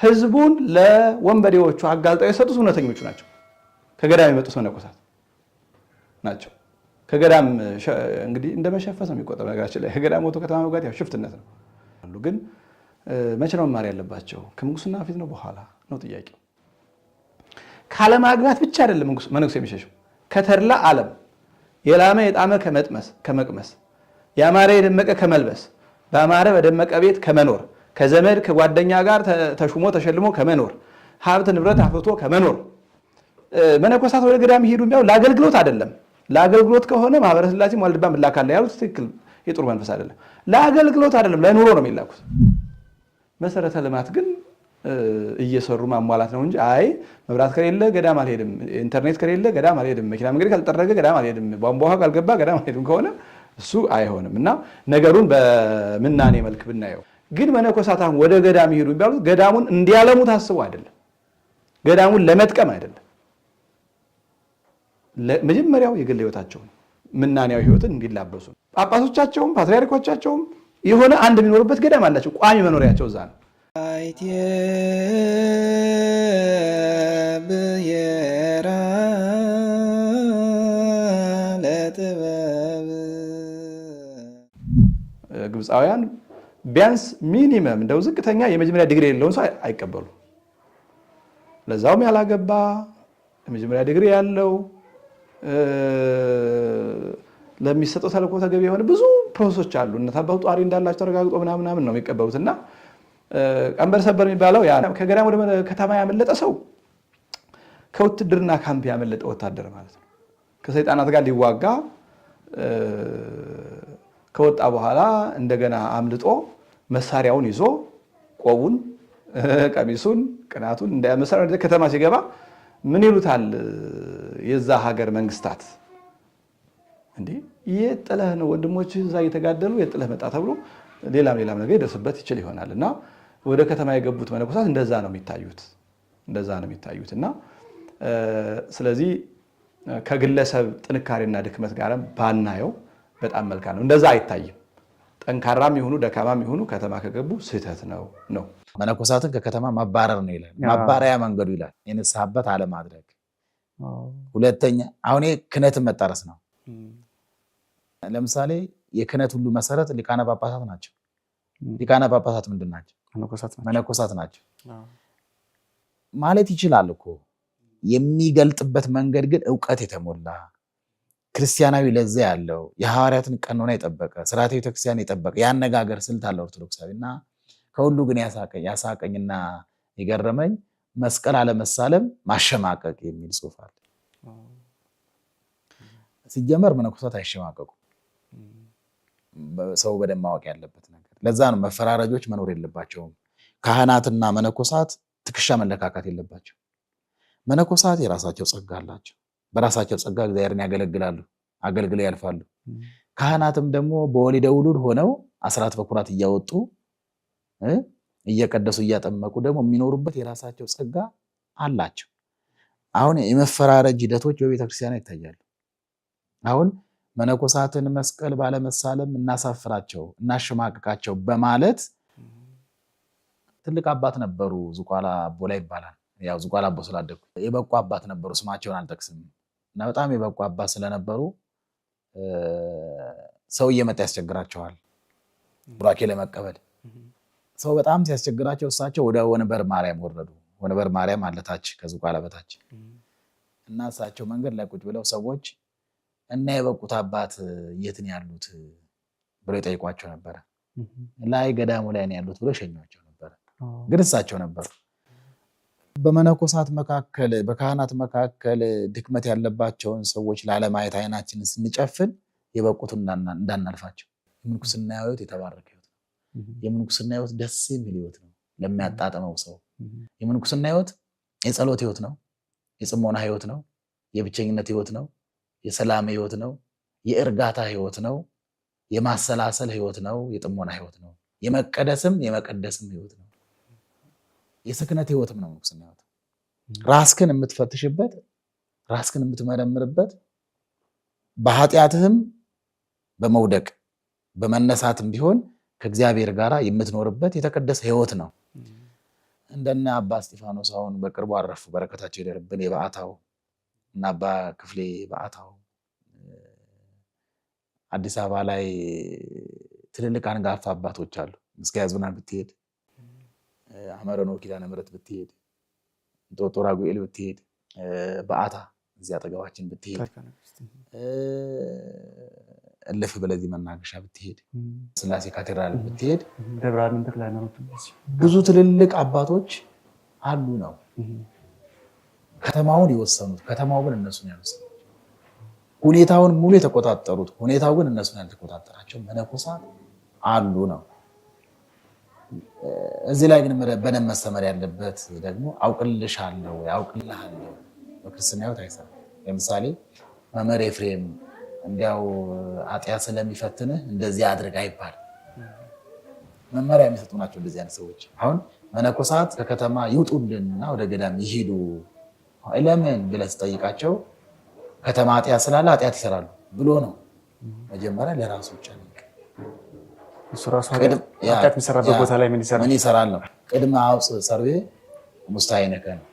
ህዝቡን ለወንበዴዎቹ አጋልጠው የሰጡት እውነተኞቹ ናቸው። ከገዳም የመጡት መነኮሳት ናቸው። ከገዳም እንግዲህ እንደ መሸፈት ነው የሚቆጠረው። ነገራችን ላይ ከገዳም ወጥቶ ከተማ መግባት ያው ሽፍትነት ነው። ግን መቼ ነው መማር ያለባቸው? ከምንኩስና በፊት ነው በኋላ ነው ጥያቄው። ካለማግባት ብቻ አይደለም መነኩሴ የሚሸሸው፣ ከተድላ ዓለም የላመ የጣመ ከመጥመስ ከመቅመስ፣ ያማረ የደመቀ ከመልበስ፣ በአማረ በደመቀ ቤት ከመኖር፣ ከዘመድ ከጓደኛ ጋር ተሹሞ ተሸልሞ ከመኖር፣ ሀብት ንብረት አፍርቶ ከመኖር። መነኮሳት ወደ ገዳም ይሄዱ የሚያው ለአገልግሎት አይደለም። ለአገልግሎት ከሆነ ማህበረ ሥላሴ ዋልድባ ምላካለ ያሉት ትክክል የጥሩ መንፈስ አይደለም። ለአገልግሎት አይደለም፣ ለኑሮ ነው የሚላኩት። መሰረተ ልማት ግን እየሰሩ ማሟላት ነው እንጂ አይ መብራት ከሌለ ገዳም አልሄድም፣ ኢንተርኔት ከሌለ ገዳም አልሄድም፣ መኪና መንገድ ካልጠረገ ገዳም አልሄድም፣ ቧንቧ ውሃ ካልገባ ገዳም አልሄድም ከሆነ እሱ አይሆንም። እና ነገሩን በምናኔ መልክ ብናየው ግን መነኮሳት አሁን ወደ ገዳም ይሄዱ የሚባሉት ገዳሙን እንዲያለሙ ታስቦ አይደለም፣ ገዳሙን ለመጥቀም አይደለም። መጀመሪያው የግል ህይወታቸውን ምናኔያዊ ህይወትን እንዲላበሱ ጳጳሶቻቸውም ፓትርያርኮቻቸውም የሆነ አንድ የሚኖሩበት ገዳም አላቸው። ቋሚ መኖሪያቸው እዛ ነው። ብሔራ ለጥበብ ግብፃውያን ቢያንስ minimum እንደው ዝቅተኛ የመጀመሪያ ዲግሪ የሌለውን ሰው አይቀበሉ። ለዛውም ያላገባ የመጀመሪያ ዲግሪ ያለው ለሚሰጠው ተልእኮ ተገቢ የሆነ ብዙ process ኦች አሉ። እናት አባቱ ጧሪ እንዳላቸው ተረጋግጦ ምናምን ነው የሚቀበሉት። እና ቀንበር ሰበር የሚባለው ከገዳም ወደ ከተማ ያመለጠ ሰው ከውትድርና ካምፕ ያመለጠ ወታደር ማለት ነው። ከሰይጣናት ጋር ሊዋጋ ከወጣ በኋላ እንደገና አምልጦ መሳሪያውን ይዞ ቆቡን፣ ቀሚሱን፣ ቅናቱን መሳሪያ ከተማ ሲገባ ምን ይሉታል የዛ ሀገር መንግስታት? እንዴ የት ጥለህ ነው ወንድሞችህ እዛ እየተጋደሉ የት ጥለህ መጣ ተብሎ ሌላም ሌላም ነገር ይደርስበት ይችል ይሆናል። እና ወደ ከተማ የገቡት መነኮሳት እንደዛ ነው የሚታዩት፣ እንደዛ ነው የሚታዩት። እና ስለዚህ ከግለሰብ ጥንካሬና ድክመት ጋር ባናየው በጣም መልካም ነው። እንደዛ አይታይም። ጠንካራም ይሁኑ ደካማም ይሁኑ ከተማ ከገቡ ስህተት ነው ነው መነኮሳትን ከከተማ ማባረር ነው ይላል። ማባረያ መንገዱ ይላል የንስሐ አባት አለማድረግ። ሁለተኛ አሁን ክህነትን መጣረስ ነው። ለምሳሌ የክህነት ሁሉ መሰረት ሊቃነ ጳጳሳት ናቸው። ሊቃነ ጳጳሳት ምንድን ናቸው? መነኮሳት ናቸው ማለት ይችላል እኮ። የሚገልጥበት መንገድ ግን እውቀት የተሞላ ክርስቲያናዊ ለዛ ያለው የሐዋርያትን ቀኖና የጠበቀ ስርዓተ ቤተክርስቲያን የጠበቀ የአነጋገር ስልት አለ ኦርቶዶክሳዊ። እና ከሁሉ ግን ያሳቀኝና የገረመኝ መስቀል አለመሳለም ማሸማቀቅ የሚል ጽሑፍ አለ። ሲጀመር መነኮሳት አይሸማቀቁም። ሰው በደንብ ማወቅ ያለበት ነገር ለዛ ነው። መፈራረጆች መኖር የለባቸውም። ካህናትና መነኮሳት ትከሻ መለካካት የለባቸው። መነኮሳት የራሳቸው ጸጋ አላቸው። በራሳቸው ጸጋ እግዚአብሔርን ያገለግላሉ፣ አገልግለው ያልፋሉ። ካህናትም ደግሞ በወሊደ ውሉድ ሆነው አስራት በኩራት እያወጡ እየቀደሱ እያጠመቁ ደግሞ የሚኖሩበት የራሳቸው ጸጋ አላቸው። አሁን የመፈራረጅ ሂደቶች በቤተክርስቲያን ይታያሉ። አሁን መነኮሳትን መስቀል ባለመሳለም እናሳፍራቸው፣ እናሸማቅቃቸው በማለት ትልቅ አባት ነበሩ። ዝቋላ አቦ ላይ ይባላል። ያው ዝቋላ አቦ ስላደኩ የበቁ አባት ነበሩ። ስማቸውን አልጠቅስም እና በጣም የበቁ አባት ስለነበሩ ሰው እየመጣ ያስቸግራቸዋል ቡራኬ ለመቀበል። ሰው በጣም ሲያስቸግራቸው እሳቸው ወደ ወንበር ማርያም ወረዱ። ወንበር ማርያም አለታች ከዝቋላ በታች እና እሳቸው መንገድ ላይ ቁጭ ብለው ሰዎች እና የበቁት አባት የት ነው ያሉት ብለው ይጠይቋቸው ነበረ። ላይ ገዳሙ ላይ ነው ያሉት ብለው ሸኟቸው ነበረ። ግን እሳቸው ነበሩ። በመነኮሳት መካከል በካህናት መካከል ድክመት ያለባቸውን ሰዎች ላለማየት አይናችንን ስንጨፍን የበቁትን እንዳናልፋቸው። የምንኩስና ሕይወት የተባረከ ሕይወት ነው። የምንኩስና ሕይወት ደስ የሚል ሕይወት ነው ለሚያጣጥመው ሰው። የምንኩስና ሕይወት የጸሎት ሕይወት ነው። የጽሞና ሕይወት ነው። የብቸኝነት ሕይወት ነው። የሰላም ሕይወት ነው። የእርጋታ ሕይወት ነው። የማሰላሰል ሕይወት ነው። የጥሞና ሕይወት ነው። የመቀደስም የመቀደስም ሕይወት ነው። የስክነት ህይወትም ነው ምንኩስና ህይወት። ራስክን የምትፈትሽበት፣ ራስክን የምትመረምርበት፣ በኃጢአትህም በመውደቅ በመነሳትም ቢሆን ከእግዚአብሔር ጋር የምትኖርበት የተቀደሰ ህይወት ነው። እንደነ አባ እስጢፋኖስ አሁን በቅርቡ አረፉ፣ በረከታቸው ይደርብን። የበዓታው እና አባ ክፍሌ በዓታው አዲስ አበባ ላይ ትልልቅ አንጋፋ አባቶች አሉ። ምስካየ ኅዙናን ብትሄድ፣ አመረኖ ኪዳነ ምሕረት ብትሄድ፣ እንጦጦ ራጉኤል ብትሄድ፣ በዓታ እዚህ አጠገባችን ብትሄድ፣ እልፍ ብለዚህ መናገሻ ብትሄድ፣ ስላሴ ካቴድራል ብትሄድ ብዙ ትልልቅ አባቶች አሉ ነው ከተማውን የወሰኑት። ከተማው ግን እነሱን ያልወሰኑት፣ ሁኔታውን ሙሉ የተቆጣጠሩት፣ ሁኔታው ግን እነሱን ያልተቆጣጠራቸው መነኮሳት አሉ ነው። እዚህ ላይ ግን በደንብ መሰመር ያለበት ደግሞ አውቅልሻለሁ አውቅልሃለሁ በክርስትና ሕይወት አይሰራም። ለምሳሌ መምህር ኤፍሬም እንዲያው ኃጢአት ስለሚፈትንህ እንደዚህ አድርግ አይባልም። መመሪያ የሚሰጡ ናቸው እንደዚህ አይነት ሰዎች። አሁን መነኮሳት ከከተማ ይውጡልንና ወደ ገዳም ይሄዱ ለምን ብለህ ስጠይቃቸው ከተማ ኃጢአት ስላለ ኃጢአት ይሰራሉ ብሎ ነው። መጀመሪያ ለራሱ ጨነቅ። እሱ ራሱ ኃጢአት የሚሰራበት ቦታ ላይ ምን ይሰራል ነው። ቅድመ አውፅ ሰርቤ ሙስታይነከ ነው።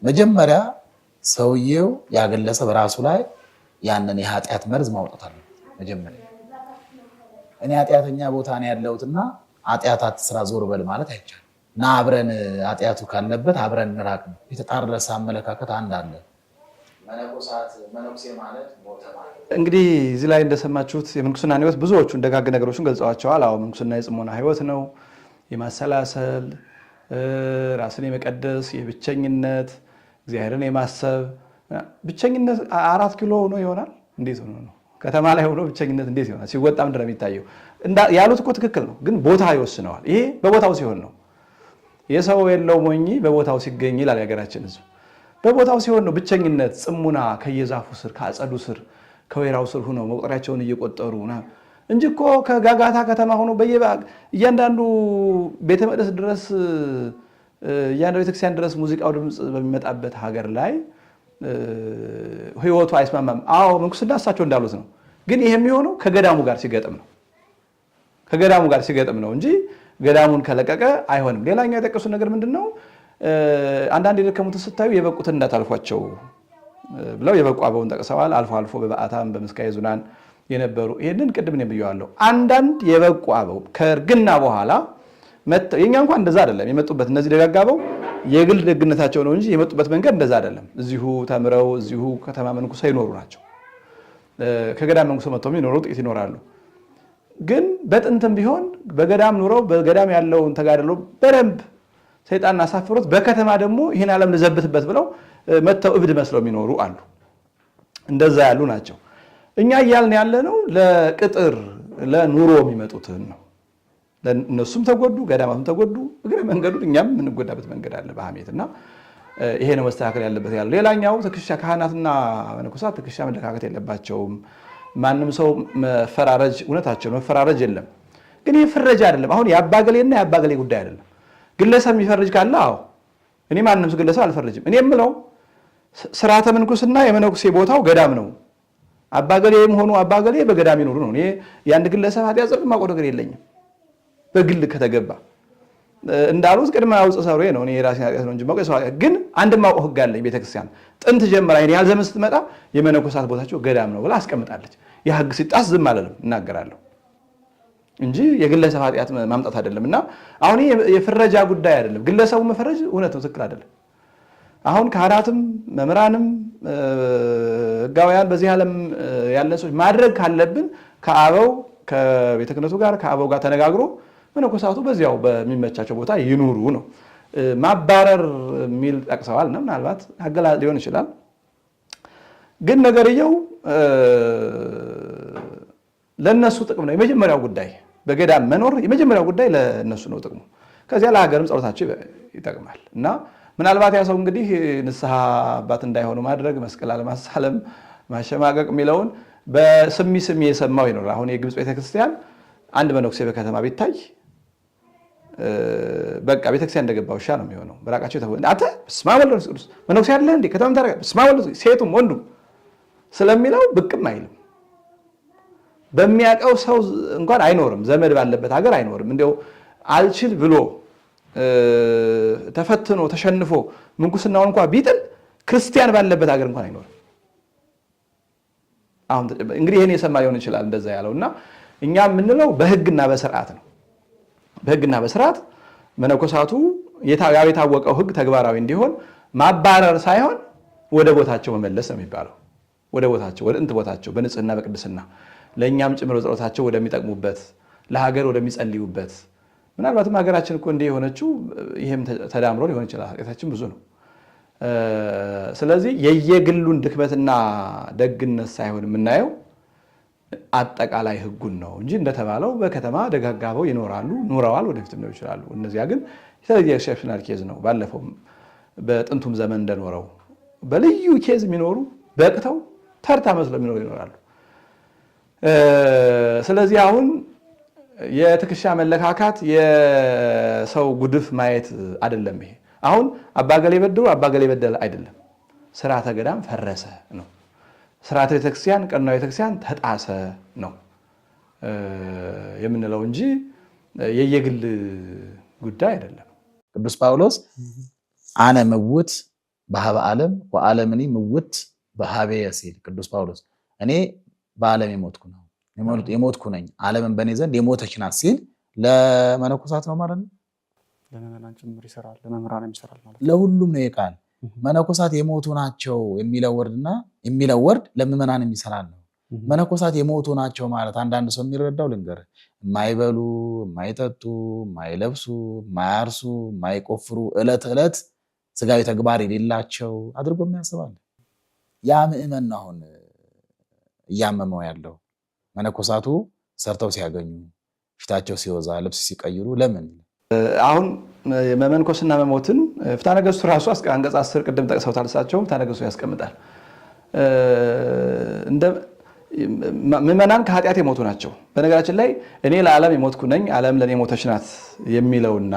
መጀመሪያ ሰውየው ያገለሰብ ራሱ ላይ ያንን የኃጢአት መርዝ ማውጣት አለበት። መጀመሪያ እኔ ኃጢአተኛ ቦታ ነው ያለሁትና ኃጢአት አትስራ ዞር በል ማለት አይቻልም። እና አብረን ኃጢአቱ ካለበት አብረን እንራቅ ነው። የተጣረሰ አመለካከት አንድ አለ። መነኮሳት መነኩሴ ማለት ሞተ ማለት። እንግዲህ እዚህ ላይ እንደሰማችሁት የምንኩስናን ሕይወት ብዙዎቹን ደጋግ ነገሮችን ገልጸዋቸዋል። አዎ ምንኩስና የጽሞና ሕይወት ነው። የማሰላሰል፣ ራስን የመቀደስ፣ የብቸኝነት፣ እግዚአብሔርን የማሰብ ብቸኝነት 4 ኪሎ ሆኖ ይሆናል። እንዴት ሆኖ ነው? ከተማ ላይ ሆኖ ብቸኝነት እንዴት ይሆናል? ሲወጣ ምንድን ነው የሚታየው? ያሉት እኮ ትክክል ነው፣ ግን ቦታ ይወስነዋል። ይሄ በቦታው ሲሆን ነው። የሰው የለው ሞኝ በቦታው ሲገኝ ይላል የሀገራችን ሕዝብ። በቦታው ሲሆን ነው ብቸኝነት፣ ጽሙና፣ ከየዛፉ ስር ከአጸዱ ስር ከወይራው ስር ሆነው መቁጠሪያቸውን እየቆጠሩ እንጂ እኮ ከጋጋታ ከተማ ሆኖ እያንዳንዱ ቤተ መቅደስ ድረስ እያንዳንዱ ቤተክርስቲያን ድረስ ሙዚቃው ድምፅ በሚመጣበት ሀገር ላይ ህይወቱ አይስማማም። አዎ ምንኩስና እሳቸው እንዳሉት ነው። ግን ይሄ የሚሆነው ከገዳሙ ጋር ሲገጥም ነው። ከገዳሙ ጋር ሲገጥም ነው እንጂ ገዳሙን ከለቀቀ አይሆንም። ሌላኛው የጠቀሱት ነገር ምንድነው? አንዳንድ የደከሙትን ስታዩ የበቁትን እንዳታልፏቸው ብለው የበቁ አበውን ጠቅሰዋል። አልፎ አልፎ በበዓታም በምስካየ ኅዙናን የነበሩ ይሄንን ቅድም እኔም ብየዋለሁ። አንዳንድ የበቁ አበው ከእርግና በኋላ መጥተው የኛ እንኳን እንደዛ አይደለም የመጡበት። እነዚህ ደጋግ አበው የግል ደግነታቸው ነው እንጂ የመጡበት መንገድ እንደዛ አይደለም። እዚሁ ተምረው እዚሁ ከተማ መንኩሰው ይኖሩ ናቸው። ከገዳም መንኩሰው መጥተው የሚኖሩ ጥቂት ይኖራሉ። ግን በጥንትም ቢሆን በገዳም ኑረው በገዳም ያለውን ተጋድሎ በደንብ ሰይጣን አሳፍሮት በከተማ ደግሞ ይሄን ዓለም ልዘብትበት ብለው መጥተው እብድ መስለው የሚኖሩ አሉ። እንደዛ ያሉ ናቸው። እኛ እያልን ያለነው ለቅጥር ለኑሮ የሚመጡትን ነው። እነሱም ተጎዱ፣ ገዳማቱም ተጎዱ። እግረ መንገዱ እኛም የምንጎዳበት መንገድ አለ በሐሜት እና ይሄ ነው መስተካከል ያለበት ያለው። ሌላኛው ትከሻ ካህናትና መነኮሳት ትከሻ መለካከት የለባቸውም። ማንም ሰው መፈራረጅ እውነታቸው ነው፣ መፈራረጅ የለም። ግን ይሄ ፍረጃ አይደለም። አሁን የአባገሌና የአባገሌ ጉዳይ አይደለም። ግለሰብ የሚፈርጅ ካለ አዎ፣ እኔ ማንም ግለሰብ አልፈርጅም። እኔ የምለው ስርዓተ ምንኩስና የመነኩሴ ቦታው ገዳም ነው። አባገሌም ሆኑ አባገሌ በገዳም ይኖሩ ነው። እኔ የአንድ ግለሰብ ኃጢአት ጽድቅ የማውቀው ነገር የለኝም። በግል ከተገባ እንዳሉት ቅድመ አውፅ ሰሩ ነው። እኔ የራሴን ኃጢአት ነው እንጂ የማውቀው የሰው ኃጢአት ግን አንድ የማውቀው ሕግ አለኝ። ቤተክርስቲያን ጥንት ጀምራ ይሄን ያህል ዘመን ስትመጣ የመነኮሳት ቦታቸው ገዳም ነው ብላ አስቀምጣለች። ያ ሕግ ሲጣስ ዝም አልልም፣ እናገራለሁ እንጂ የግለሰብ ኃጢአት ማምጣት አይደለም። እና አሁን ይሄ የፍረጃ ጉዳይ አይደለም። ግለሰቡ መፈረጅ እውነት ነው፣ ትክክል አይደለም። አሁን ካህናትም መምህራንም ሕጋውያን በዚህ ዓለም ያለን ሰዎች ማድረግ ካለብን ከአበው ከቤተ ክህነቱ ጋር ከአበው ጋር ተነጋግሮ መነኮሳቱ በዚያው በሚመቻቸው ቦታ ይኑሩ ነው። ማባረር የሚል ጠቅሰዋል። እና ምናልባት አገላ ሊሆን ይችላል። ግን ነገርየው ለነሱ ጥቅም ነው። የመጀመሪያው ጉዳይ በገዳም መኖር የመጀመሪያው ጉዳይ ለነሱ ነው ጥቅሙ። ከዚያ ለሀገርም ጸሎታቸው ይጠቅማል። እና ምናልባት ያ ሰው እንግዲህ ንስሐ አባት እንዳይሆኑ ማድረግ፣ መስቀል አለማሳለም፣ ማሸማቀቅ የሚለውን በስሚ ስሚ የሰማው ይኖራል። አሁን የግብፅ ቤተክርስቲያን አንድ መነኩሴ በከተማ ቢታይ በቃ ቤተክርስቲያን እንደገባ ውሻ ነው የሚሆነው። በራቃቸው ተፈ አንተ በስመ አብ ወወልድ ወመንፈስ ቅዱስ መነኩሴ አይደለህ እንዴ ከተማ ታረጋ በስመ አብ ወወልድ ሴቱም ወንዱም ስለሚለው ብቅም አይልም። በሚያውቀው ሰው እንኳን አይኖርም። ዘመድ ባለበት ሀገር አይኖርም። እንደው አልችል ብሎ ተፈትኖ ተሸንፎ ምንኩስናውን እንኳ ቢጥል ክርስቲያን ባለበት ሀገር እንኳን አይኖርም። አሁን እንግዲህ ይሄን የሰማ ሊሆን ይችላል እንደዛ ያለው እና እኛ የምንለው በህግና በስርዓት ነው። በህግና በስርዓት መነኮሳቱ የታወቀው ህግ ተግባራዊ እንዲሆን ማባረር ሳይሆን ወደ ቦታቸው መመለስ ነው የሚባለው። ወደ ቦታቸው፣ ወደ ጥንት ቦታቸው በንጽህና በቅድስና ለእኛም ጭምር በጸሎታቸው ወደሚጠቅሙበት፣ ለሀገር ወደሚጸልዩበት። ምናልባትም ሀገራችን እኮ እንዲህ የሆነችው ይሄም ተዳምሮ ሊሆን ይችላል። ኃጢአታችን ብዙ ነው። ስለዚህ የየግሉን ድክመትና ደግነት ሳይሆን የምናየው አጠቃላይ ህጉን ነው እንጂ እንደተባለው በከተማ ደጋግ አበው ይኖራሉ፣ ኑረዋል፣ ወደፊትም ነው ይችላሉ። እነዚያ ግን የተለየ exceptional case ነው። ባለፈው በጥንቱም ዘመን እንደኖረው በልዩ case የሚኖሩ በቅተው ተርታ መስለው የሚኖሩ ይኖራሉ። ስለዚህ አሁን የትከሻ መለካካት የሰው ጉድፍ ማየት አይደለም። ይሄ አሁን አባገሌ በድሎ አባገሌ በደለ አይደለም። ስርዓተ ገዳም ፈረሰ ነው። ስርዓተ ቤተክርስቲያን፣ ቀኖና ቤተክርስቲያን ተጣሰ ነው የምንለው እንጂ የየግል ጉዳይ አይደለም። ቅዱስ ጳውሎስ አነ ምውት በሀበ ዓለም ወዓለምኒ ምውት በሀቤየ ሲል ቅዱስ ጳውሎስ እኔ በዓለም የሞትኩ ነው የሞትኩ ነኝ ዓለምን በእኔ ዘንድ የሞተች ናት ሲል ለመነኮሳት ነው ማለት ነው። ለምዕመናን ጭምር ይሰራል፣ ለመምህራንም ይሰራል ማለት ነው። ለሁሉም ነው የቃል መነኮሳት የሞቱ ናቸው የሚለው word ና የሚለው word ለምዕመናንም ይሰራል ነው። መነኮሳት የሞቱ ናቸው ማለት አንዳንድ ሰው የሚረዳው ልንገርህ፣ የማይበሉ፣ የማይጠጡ፣ የማይለብሱ፣ የማያርሱ፣ የማይቆፍሩ ዕለት ዕለት ስጋዊ ተግባር የሌላቸው አድርጎ የሚያስባል። ያ ምዕመን ነው አሁን እያመመው ያለው። መነኮሳቱ ሰርተው ሲያገኙ ፊታቸው ሲወዛ ልብስ ሲቀይሩ ለምን አሁን መመንኮስና መሞትን ፍትሐ ነገሥቱ ራሱ አንቀጽ 10 ቅድም ጠቅሰውታል። እሳቸው ፍትሐ ነገሥቱ ያስቀምጣል። ምዕመናን ከኃጢአት የሞቱ ናቸው። በነገራችን ላይ እኔ ለዓለም የሞትኩ ነኝ፣ ዓለም ለእኔ የሞተች ናት የሚለውና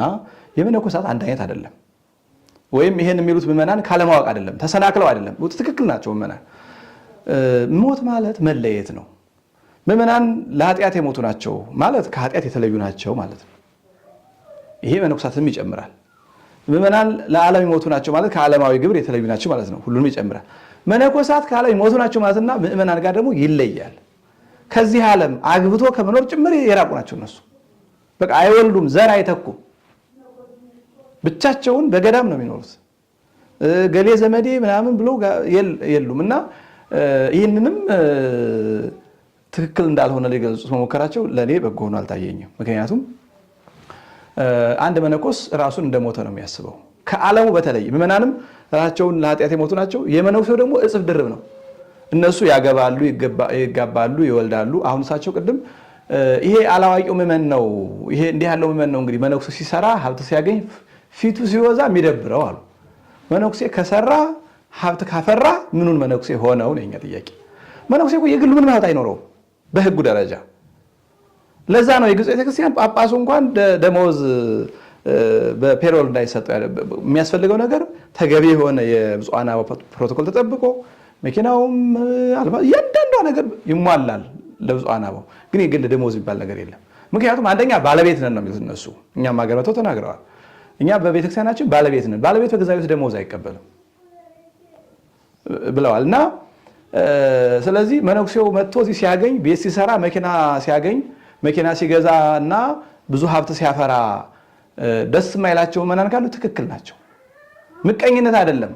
የመነኮሳት አንድ አይነት አይደለም። ወይም ይሄን የሚሉት ምዕመናን ካለማወቅ አይደለም፣ ተሰናክለው አይደለም። ትክክል ናቸው ምዕመናን። ሞት ማለት መለየት ነው። ምዕመናን ለኃጢአት የሞቱ ናቸው ማለት ከኃጢአት የተለዩ ናቸው ማለት ነው። ይሄ መነኮሳትም ይጨምራል። ምዕመናን ለዓለም የሞቱ ናቸው ማለት ከዓለማዊ ግብር የተለዩ ናቸው ማለት ነው። ሁሉንም ይጨምራል። መነኮሳት ከዓለም የሞቱ ናቸው ማለትና ምዕመናን ጋር ደግሞ ይለያል። ከዚህ ዓለም አግብቶ ከመኖር ጭምር የራቁ ናቸው እነሱ። በቃ አይወልዱም፣ ዘር አይተኩም። ብቻቸውን በገዳም ነው የሚኖሩት። ገሌ ዘመዴ ምናምን ብሎ የሉም። እና ይህንንም ትክክል እንዳልሆነ ሊገልጹት መሞከራቸው ለእኔ በጎ ሆኖ አልታየኝም። ምክንያቱም አንድ መነኮስ ራሱን እንደሞተ ነው የሚያስበው ከዓለሙ በተለይ። ምዕመናንም ራሳቸውን ለኃጢአት የሞቱ ናቸው። የመነኩሴው ደግሞ እጽፍ ድርብ ነው። እነሱ ያገባሉ፣ ይጋባሉ፣ ይወልዳሉ። አሁን እሳቸው ቅድም ይሄ አላዋቂው ምዕመን ነው፣ ይሄ እንዲህ ያለው ምዕመን ነው እንግዲህ መነኩሴ ሲሰራ ሀብት ሲያገኝ ፊቱ ሲወዛ የሚደብረው አሉ። መነኩሴ ከሰራ ሀብት ካፈራ ምኑን መነኩሴ ሆነው ነው የኛ ጥያቄ። መነኩሴ እኮ የግሉ ምንም ሀብት አይኖረውም በህጉ ደረጃ። ለዛ ነው የግብፅ ቤተክርስቲያን ጳጳሱ እንኳን ደመወዝ በ payroll እንዳይሰጠው የሚያስፈልገው ነገር ተገቢ የሆነ የብፁዓን አበው ፕሮቶኮል ተጠብቆ መኪናውም እያንዳንዷ ነገር ይሟላል ለብፁዓን አበው። ግን የግል ደመወዝ የሚባል ነገር የለም። ምክንያቱም አንደኛ ባለቤት ነን ነው የሚሉት እነሱ። እኛም ሀገር መጥተው ተናግረዋል። እኛ በቤተክርስቲያናችን ባለቤት ነን፣ ባለቤት በገዛ ቤቱ ደመወዝ አይቀበልም ብለዋል። እና ስለዚህ መነኩሴው መጥቶ እዚህ ሲያገኝ ቤት ሲሰራ መኪና ሲያገኝ መኪና ሲገዛ እና ብዙ ሀብት ሲያፈራ ደስ የማይላቸው ምዕመናን ካሉ ትክክል ናቸው። ምቀኝነት አይደለም።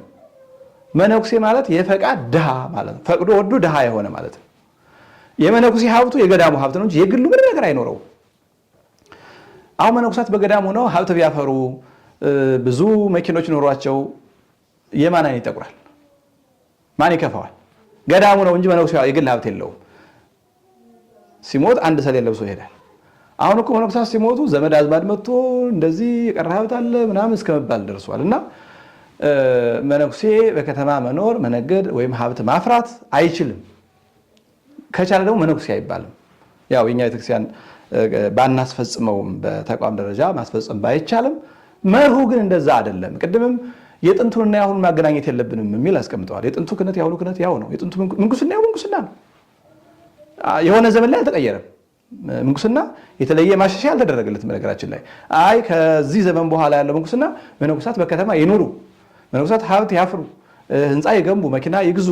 መነኩሴ ማለት የፈቃድ ድሃ ማለት ነው። ፈቅዶ ወዶ ድሃ የሆነ ማለት ነው። የመነኩሴ ሀብቱ የገዳሙ ሀብት ነው እንጂ የግሉ ምንም ነገር አይኖረውም። አሁን መነኩሳት በገዳሙ ሆነው ሀብት ቢያፈሩ ብዙ መኪኖች ኖሯቸው የማን ዓይን ይጠቁራል? ማን ይከፋዋል? ገዳሙ ነው እንጂ መነኩሴ የግል ሀብት የለውም። ሲሞት አንድ ሰሌን ለብሶ ይሄዳል። አሁን እኮ መነኮሳት ሲሞቱ ዘመድ አዝማድ መጥቶ እንደዚህ የቀረ ሀብት አለ ምናምን እስከመባል ደርሷል። እና መነኩሴ በከተማ መኖር መነገድ ወይም ሀብት ማፍራት አይችልም። ከቻለ ደግሞ መነኩሴ አይባልም። ያው የኛ ቤተክርስቲያን ባናስፈጽመውም በተቋም ደረጃ ማስፈጸም ባይቻልም መርሁ ግን እንደዛ አይደለም። ቅድምም የጥንቱንና የአሁኑን ማገናኘት የለብንም የሚል አስቀምጠዋል። የጥንቱ ክህነት የአሁኑ ክህነት ያው ነው። የጥንቱ ምንኩስና ያው ምንኩስና ነው። የሆነ ዘመን ላይ አልተቀየረም። ምንኩስና የተለየ ማሻሻያ አልተደረገለትም። በነገራችን ላይ አይ ከዚህ ዘመን በኋላ ያለው ምንኩስና መነኮሳት በከተማ ይኑሩ፣ መነኮሳት ሀብት ያፍሩ፣ ህንፃ ይገንቡ፣ መኪና ይግዙ፣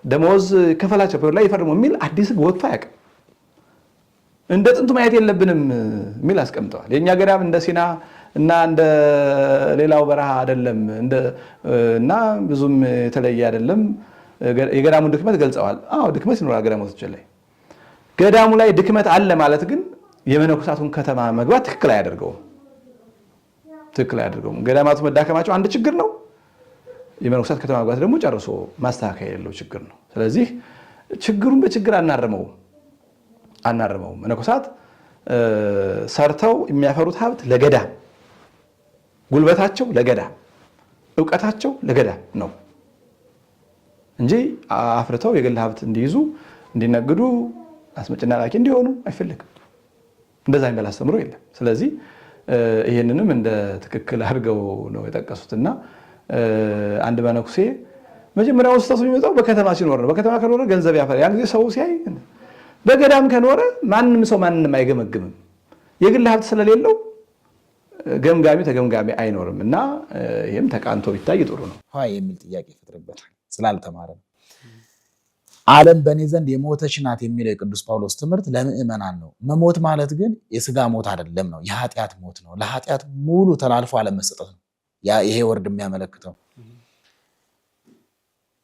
ደመወዝ ከፈላቸው ላይ ይፈርሙ የሚል አዲስ ህግ ወጥቶ አያውቅም። እንደ ጥንቱ ማየት የለብንም የሚል አስቀምጠዋል። የእኛ ገዳም እንደ ሲና እና እንደ ሌላው በረሃ አይደለም እና ብዙም የተለየ አይደለም። የገዳሙን ድክመት ገልጸዋል። አዎ ድክመት ይኖራል ገዳሞች ላይ። ገዳሙ ላይ ድክመት አለ ማለት ግን የመነኮሳቱን ከተማ መግባት ትክክል አያደርገውም። ትክክል አያደርገውም። ገዳማቱ መዳከማቸው አንድ ችግር ነው። የመነኮሳት ከተማ መግባት ደግሞ ጨርሶ ማስተካከያ የሌለው ችግር ነው። ስለዚህ ችግሩን በችግር አናርመውም አናርመውም። መነኮሳት ሰርተው የሚያፈሩት ሀብት ለገዳም፣ ጉልበታቸው ለገዳም፣ እውቀታቸው ለገዳም ነው እንጂ አፍርተው የግል ሀብት እንዲይዙ እንዲነግዱ አስመጭና ላኪ እንዲሆኑ አይፈልግም። እንደዛ የሚባል አስተምሮ የለም። ስለዚህ ይህንንም እንደ ትክክል አድርገው ነው የጠቀሱትና አንድ መነኩሴ መጀመሪያው ስህተቱ የሚመጣው በከተማ ሲኖር ነው። በከተማ ከኖረ ገንዘብ ያፈራል። ያን ጊዜ ሰው ሲያይ፣ በገዳም ከኖረ ማንም ሰው ማንንም አይገመግምም። የግል ሀብት ስለሌለው ገምጋሚ ተገምጋሚ አይኖርም እና ይህም ተቃንቶ ቢታይ ጥሩ ነው የሚል ጥያቄ ይፈጥርበታል ስላልተማረ ነው። ዓለም በእኔ ዘንድ የሞተች ናት የሚለው የቅዱስ ጳውሎስ ትምህርት ለምዕመናን ነው። መሞት ማለት ግን የስጋ ሞት አይደለም ነው፣ የኃጢአት ሞት ነው። ለኃጢአት ሙሉ ተላልፎ አለመሰጠት ነው። ይሄ word የሚያመለክተው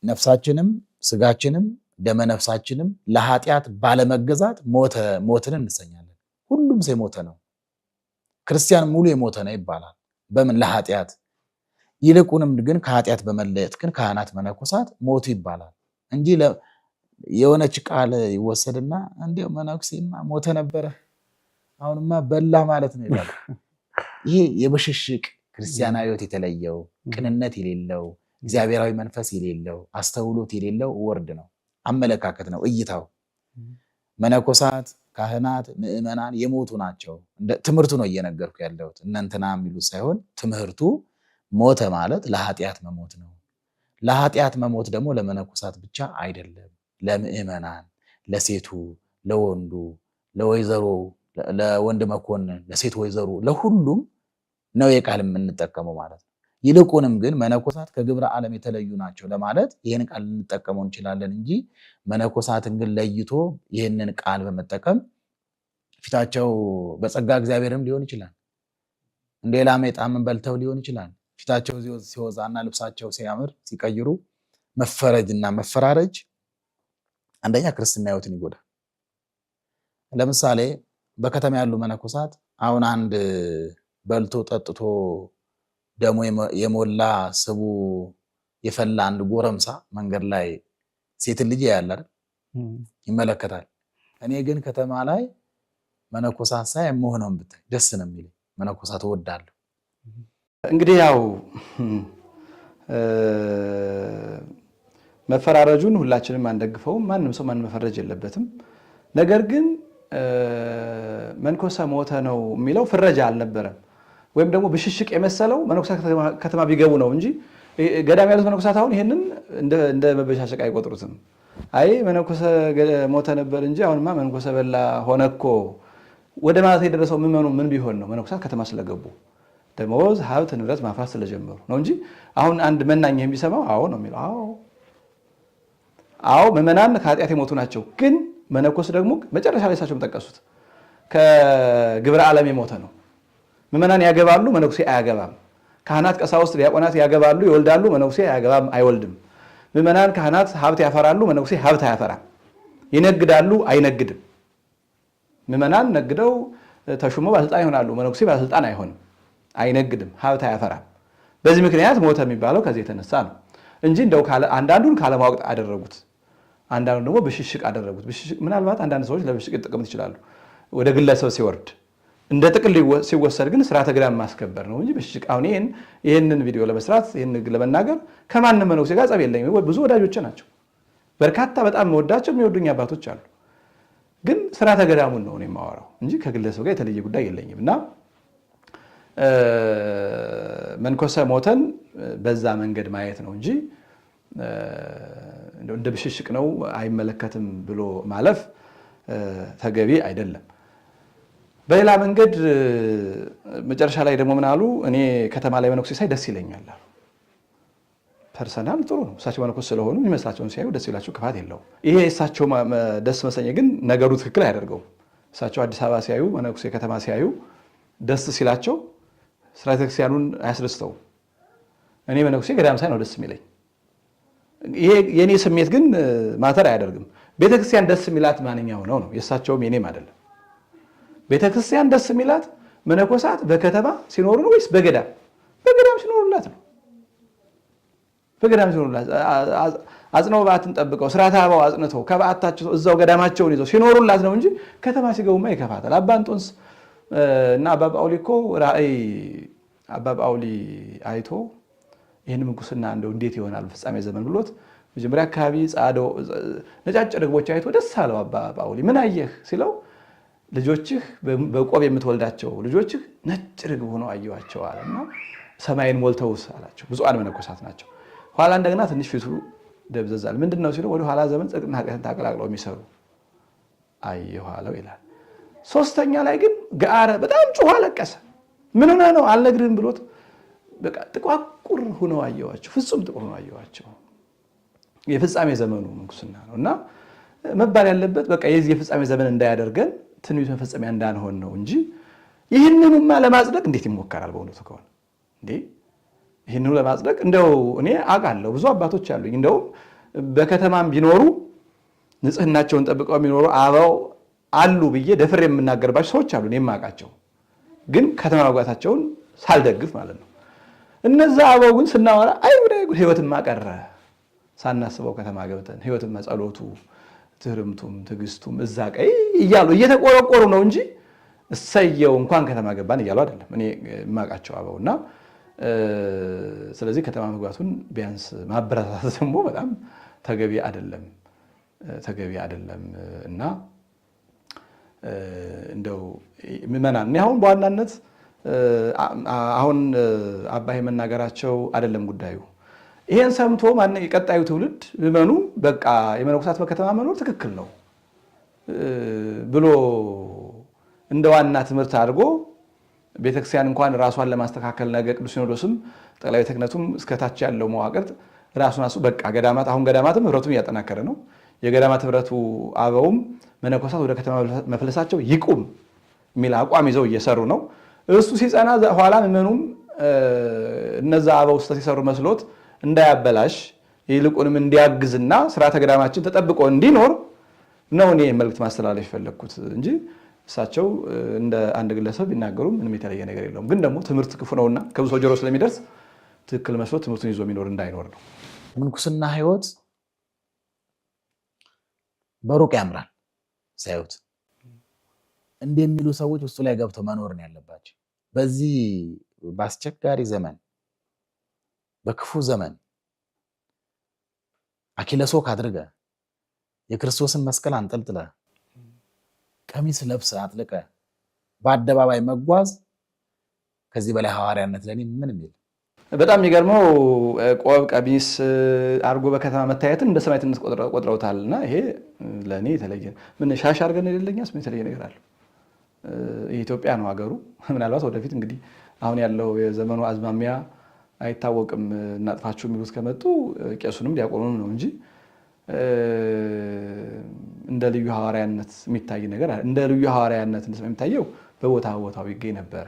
ነፍሳችንም ስጋችንም ደመ ነፍሳችንም ለኃጢአት ባለመገዛት ሞትን እንሰኛለን። ሁሉም ሰው የሞተ ነው። ክርስቲያን ሙሉ የሞተ ነው ይባላል። በምን ለኃጢአት። ይልቁንም ግን ከኃጢአት በመለየት ግን ካህናት መነኮሳት ሞቱ ይባላል እንጂ የሆነች ቃል ይወሰድና እንዲያው መነኩሴማ ሞተ ነበረ አሁንማ በላ ማለት ነው ይላል። ይሄ የብሽሽቅ ክርስቲያናዊ ሕይወት የተለየው ቅንነት የሌለው እግዚአብሔራዊ መንፈስ የሌለው አስተውሎት የሌለው word ነው፣ አመለካከት ነው፣ እይታው። መነኮሳት፣ ካህናት፣ ምዕመናን የሞቱ ናቸው። ትምህርቱ ነው እየነገርኩ ያለሁት እነንትና የሚሉት ሳይሆን ትምህርቱ ሞተ ማለት ለኃጢአት መሞት ነው። ለኃጢአት መሞት ደግሞ ለመነኮሳት ብቻ አይደለም፣ ለምዕመናን፣ ለሴቱ፣ ለወንዱ፣ ለወይዘሮ፣ ለወንድ መኮንን፣ ለሴት ወይዘሮ፣ ለሁሉም ነው የቃል የምንጠቀመው ማለት ነው። ይልቁንም ግን መነኮሳት ከግብረ ዓለም የተለዩ ናቸው ለማለት ይህን ቃል ልንጠቀመው እንችላለን እንጂ መነኮሳትን ግን ለይቶ ይህንን ቃል በመጠቀም ፊታቸው በጸጋ እግዚአብሔርም ሊሆን ይችላል፣ እንደ ላመ ጣምን በልተው ሊሆን ይችላል። ፊታቸው ሲወዛና ልብሳቸው ሲያምር ሲቀይሩ መፈረጅና መፈራረጅ አንደኛ ክርስትና ሕይወትን ይጎዳል። ለምሳሌ በከተማ ያሉ መነኮሳት አሁን አንድ በልቶ ጠጥቶ ደሞ የሞላ ስቡ የፈላ አንድ ጎረምሳ መንገድ ላይ ሴትን ልጅ ያያል አይደል? ይመለከታል። እኔ ግን ከተማ ላይ መነኮሳት ሳይ የምሆነውን ብታይ ደስ ነው የሚለኝ። መነኮሳት እወዳለሁ። እንግዲህ ያው መፈራረጁን ሁላችንም አንደግፈውም። ማንም ሰው ማን መፈረጅ የለበትም። ነገር ግን መንኮሰ ሞተ ነው የሚለው ፍረጃ አልነበረም። ወይም ደግሞ ብሽሽቅ የመሰለው መነኮሳት ከተማ ቢገቡ ነው እንጂ ገዳም ያሉት መነኮሳት አሁን ይህንን እንደ መበሻሸቅ አይቆጥሩትም። አይ መነኮሰ ሞተ ነበር እንጂ አሁንማ መንኮሰ በላ ሆነ እኮ ወደ ማለት የደረሰው ምዕመኑ ምን ቢሆን ነው? መነኮሳት ከተማ ስለገቡ ደመወዝ፣ ሀብት፣ ንብረት ማፍራት ስለጀመሩ ነው እንጂ አሁን አንድ መናኝ የሚሰማው አዎ ነው የሚለው። አዎ አዎ ምዕመናን ከኃጢአት የሞቱ ናቸው። ግን መነኮስ ደግሞ መጨረሻ ላይ እሳቸውም ጠቀሱት ከግብረ ዓለም የሞተ ነው። ምዕመናን ያገባሉ፣ መነኩሴ አያገባም። ካህናት፣ ቀሳውስት፣ ዲያቆናት ያገባሉ፣ ይወልዳሉ፣ መነኩሴ አያገባም፣ አይወልድም። ምዕመናን ካህናት ሀብት ያፈራሉ፣ መነኩሴ ሀብት አያፈራም። ይነግዳሉ፣ አይነግድም። ምዕመናን ነግደው ተሹመው ባለስልጣን ይሆናሉ፣ መነኩሴ ባለስልጣን አይሆንም፣ አይነግድም፣ ሀብት አያፈራም። በዚህ ምክንያት ሞተ የሚባለው ከዚህ የተነሳ ነው እንጂ እንደው አንዳንዱን ካለማወቅ አደረጉት፣ አንዳንዱ ደግሞ ብሽሽቅ አደረጉት። ብሽሽቅ ምናልባት አንዳንድ ሰዎች ለብሽሽቅ ሊጠቀሙት ይችላሉ፣ ወደ ግለሰብ ሲወርድ እንደ ጥቅል ሲወሰድ ግን ስርዓተ ገዳም ማስከበር ነው እንጂ ብሽሽቅ። አሁን ይህንን ቪዲዮ ለመስራት ይህን ለመናገር ከማንም መነኩሴ ጋር ጸብ የለኝም። ብዙ ወዳጆቼ ናቸው፣ በርካታ በጣም መወዳቸው የሚወዱኝ አባቶች አሉ። ግን ስርዓተ ገዳሙን ነው እኔ የማወራው እንጂ ከግለሰብ ጋር የተለየ ጉዳይ የለኝም። እና መንኮሰ ሞተን በዛ መንገድ ማየት ነው እንጂ እንደ ብሽሽቅ ነው አይመለከትም ብሎ ማለፍ ተገቢ አይደለም። በሌላ መንገድ መጨረሻ ላይ ደግሞ ምን አሉ? እኔ ከተማ ላይ መነኩሴ ሳይ ደስ ይለኛል አሉ። Personal ጥሩ ነው። እሳቸው መነኮስ ስለሆኑ የሚመስላቸውን ሲያዩ ደስ ይላቸው፣ ክፋት የለውም። ይሄ የእሳቸው ደስ መሰኘት ግን ነገሩ ትክክል አያደርገውም። እሳቸው አዲስ አበባ ሲያዩ መነኩሴ ከተማ ሲያዩ ደስ ሲላቸው ስርዓተ ቤተክርስቲያኑን አያስደስተውም። እኔ መነኩሴ ገዳም ሳይ ነው ደስ የሚለኝ። ይሄ የእኔ ስሜት ግን matter አያደርግም። ቤተክርስቲያን ደስ የሚላት ማንኛው ነው ነው የእሳቸውም የኔም አይደለም። ቤተክርስቲያን ደስ የሚላት መነኮሳት በከተማ ሲኖሩ ነው ወይስ በገዳም? በገዳም ሲኖሩላት ነው። በገዳም ሲኖሩላት አጽነው በዓትን ጠብቀው ስርዓተ አበው አጽንተው ከበዓታቸው እዛው ገዳማቸውን ይዘው ሲኖሩላት ነው እንጂ ከተማ ሲገቡማ ይከፋታል። አባ እንጦንስ እና አባ ጳውሊ እኮ ራእይ አባ ጳውሊ አይቶ ይህን ምንኩስና እንደው እንዴት ይሆናል ፍጻሜ ዘመን ብሎት መጀመሪያ አካባቢ ነጫጭ ርግቦች አይቶ ደስ አለው። አባ ጳውሊ ምን አየህ ሲለው ልጆችህ በቆብ የምትወልዳቸው ልጆችህ ነጭ ርግብ ሆነው አየኋቸው አለና ሰማይን ሞልተውስ አላቸው። ብፁዓን መነኮሳት ናቸው። ኋላ እንደገና ትንሽ ፊቱ ደብዘዛል። ምንድን ነው ሲለው ወደ ኋላ ዘመን ጽድቅና ኃጢአትን ታቀላቅለው የሚሰሩ አየሁ አለው ይላል። ሶስተኛ ላይ ግን ገአረ በጣም ጮኾ አለቀሰ። ምን ሆነህ ነው አልነግርህም ብሎት በቃ ጥቋቁር ሆነው አየኋቸው፣ ፍጹም ጥቁር ሆነው አየኋቸው። የፍጻሜ ዘመኑ ምንኩስና ነው እና መባል ያለበት በቃ የዚህ የፍጻሜ ዘመን እንዳያደርገን ትንቢት መፈጸሚያ እንዳንሆን ነው እንጂ ይህንኑማ ለማጽደቅ እንዴት ይሞከራል? በእውነቱ ከሆነ እንዴ ይህንኑ ለማጽደቅ እንደው እኔ አውቃለሁ ብዙ አባቶች አሉኝ። እንደውም በከተማም ቢኖሩ ንጽህናቸውን ጠብቀው የሚኖሩ አበው አሉ ብዬ ደፍሬ የምናገርባቸው ሰዎች አሉ፣ እኔ የማውቃቸው ግን ከተማ መግባታቸውን ሳልደግፍ ማለት ነው። እነዛ አበው ግን ስናወራ አይ ጉድ ህይወትማ ቀረ ሳናስበው ከተማ ገብተን ህይወትማ ጸሎቱ፣ ትህርምቱም፣ ትዕግስቱም እዛ ቀይ እያሉ እየተቆረቆሩ ነው እንጂ እሰየው እንኳን ከተማ ገባን እያሉ አይደለም። እኔ የማውቃቸው አበውና ስለዚህ ከተማ መግባቱን ቢያንስ ማበረታታት ደግሞ በጣም ተገቢ አይደለም ተገቢ አይደለም እና እንደው ምዕመናን እኔ አሁን በዋናነት አሁን አባይ መናገራቸው አይደለም ጉዳዩ። ይሄን ሰምቶ ማን የቀጣዩ ትውልድ ምዕመኑ በቃ የመነኮሳት በከተማ መኖር ትክክል ነው ብሎ እንደ ዋና ትምህርት አድርጎ ቤተክርስቲያን እንኳን ራሷን ለማስተካከል ነገ ቅዱስ ሲኖዶስም ጠቅላይ ቤተ ክህነቱም እስከታች ያለው መዋቅር ራሱን አሱ በቃ ገዳማት አሁን ገዳማትም ህብረቱም እያጠናከረ ነው። የገዳማት ህብረቱ አበውም መነኮሳት ወደ ከተማ መፍለሳቸው ይቁም የሚል አቋም ይዘው እየሰሩ ነው። እሱ ሲጸና ኋላ ምዕመኑም እነዛ አበው ስህተት ሲሰሩ መስሎት እንዳያበላሽ ይልቁንም እንዲያግዝና ስርዓተ ገዳማችን ተጠብቆ እንዲኖር ነው እኔ መልዕክት ማስተላለፍ የፈለግኩት እንጂ እሳቸው እንደ አንድ ግለሰብ ቢናገሩ ምንም የተለየ ነገር የለውም። ግን ደግሞ ትምህርት ክፉ ነውና ከብዙ ሰው ጆሮ ስለሚደርስ ትክክል መስሎ ትምህርቱን ይዞ የሚኖር እንዳይኖር ነው። ምንኩስና ህይወት በሩቅ ያምራል ሳዩት እንደሚሉ ሰዎች ውስጡ ላይ ገብተው መኖር ነው ያለባቸው። በዚህ በአስቸጋሪ ዘመን በክፉ ዘመን አኪለሶክ አድርገ የክርስቶስን መስቀል አንጠልጥለ ቀሚስ ለብሰ አጥልቀ በአደባባይ መጓዝ ከዚህ በላይ ሐዋርያነት ለኔ ምን የሚል በጣም የሚገርመው ቆብ ቀሚስ አድርጎ በከተማ መታየትን እንደ ሰማዕትነት ቆጥረውታል። እና ይሄ ለእኔ የተለየ ምን ሻሽ አድርገን የሌለኛስ ምን የተለየ ነገር አለው? የኢትዮጵያ ነው ሀገሩ። ምናልባት ወደፊት እንግዲህ አሁን ያለው የዘመኑ አዝማሚያ አይታወቅም። እናጥፋችሁ የሚሉት ከመጡ ቄሱንም ዲያቆኑንም ነው እንጂ እንደ ልዩ ሐዋርያነት የሚታይ ነገር እንደ ልዩ ሐዋርያነት የሚታየው በቦታ ቦታው ይገኝ ነበረ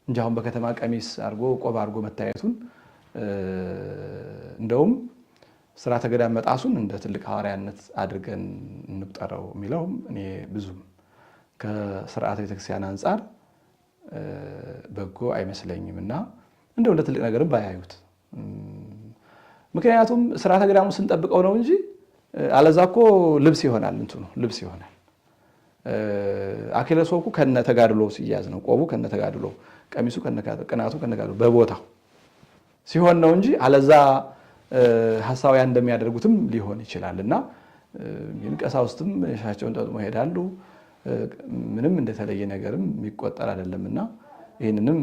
እንጂ አሁን በከተማ ቀሚስ አድርጎ ቆብ አድርጎ መታየቱን እንደውም ስርዓተ ገዳም መጣሱን እንደ ትልቅ ሐዋርያነት አድርገን እንቁጠረው የሚለውም እኔ ብዙም ከስርዓተ ቤተክርስቲያን አንጻር በጎ አይመስለኝም እና እንደው እንደ ትልቅ ነገርም ባያዩት። ምክንያቱም ስርዓተ ገዳሙ ስንጠብቀው ነው እንጂ አለዛ እኮ ልብስ ይሆናል እንትኑ ልብስ ይሆናል። አኪለ ሶኩ ከነ ተጋድሎ ሲያዝ ነው። ቆቡ ከነ ተጋድሎ፣ ቀሚሱ ከነ ቅናቱ ከነ ተጋድሎ በቦታው ሲሆን ነው እንጂ አለዛ ሐሳውያን እንደሚያደርጉትም ሊሆን ይችላል። እና ቀሳውስትም ሻቸውን ጠጥሞ ይሄዳሉ። ምንም እንደተለየ ነገርም የሚቆጠር አይደለምና ይህንንም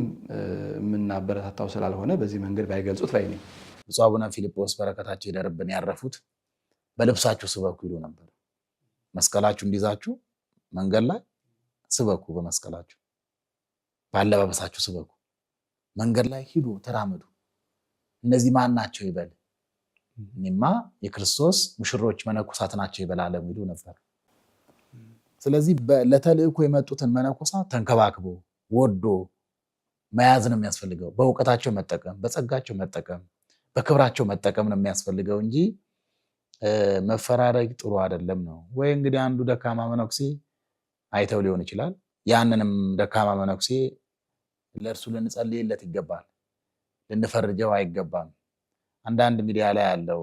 የምናበረታታው ስላልሆነ በዚህ መንገድ ባይገልጹት ባይ ነኝ። ብፁዕ አቡነ ፊልጶስ በረከታቸው ይደርብን ያረፉት በልብሳችሁ ስበኩ ይሉ ነበር። መስቀላችሁ እንዲይዛችሁ መንገድ ላይ ስበኩ፣ በመስቀላችሁ በአለባበሳችሁ ስበኩ። መንገድ ላይ ሂዱ፣ ተራመዱ። እነዚህ ማን ናቸው ይበል። እኔማ የክርስቶስ ሙሽሮች መነኮሳት ናቸው ይበል ዓለሙ ይሉ ነበር። ስለዚህ ለተልእኮ የመጡትን መነኮሳት ተንከባክቦ ወዶ መያዝ ነው የሚያስፈልገው። በእውቀታቸው መጠቀም፣ በጸጋቸው መጠቀም፣ በክብራቸው መጠቀም ነው የሚያስፈልገው እንጂ መፈራረግ ጥሩ አይደለም ነው። ወይ እንግዲህ አንዱ ደካማ መነኩሴ አይተው ሊሆን ይችላል። ያንንም ደካማ መነኩሴ ለእርሱ ልንጸልይለት ይገባል፣ ልንፈርጀው አይገባም። አንዳንድ ሚዲያ ላይ ያለው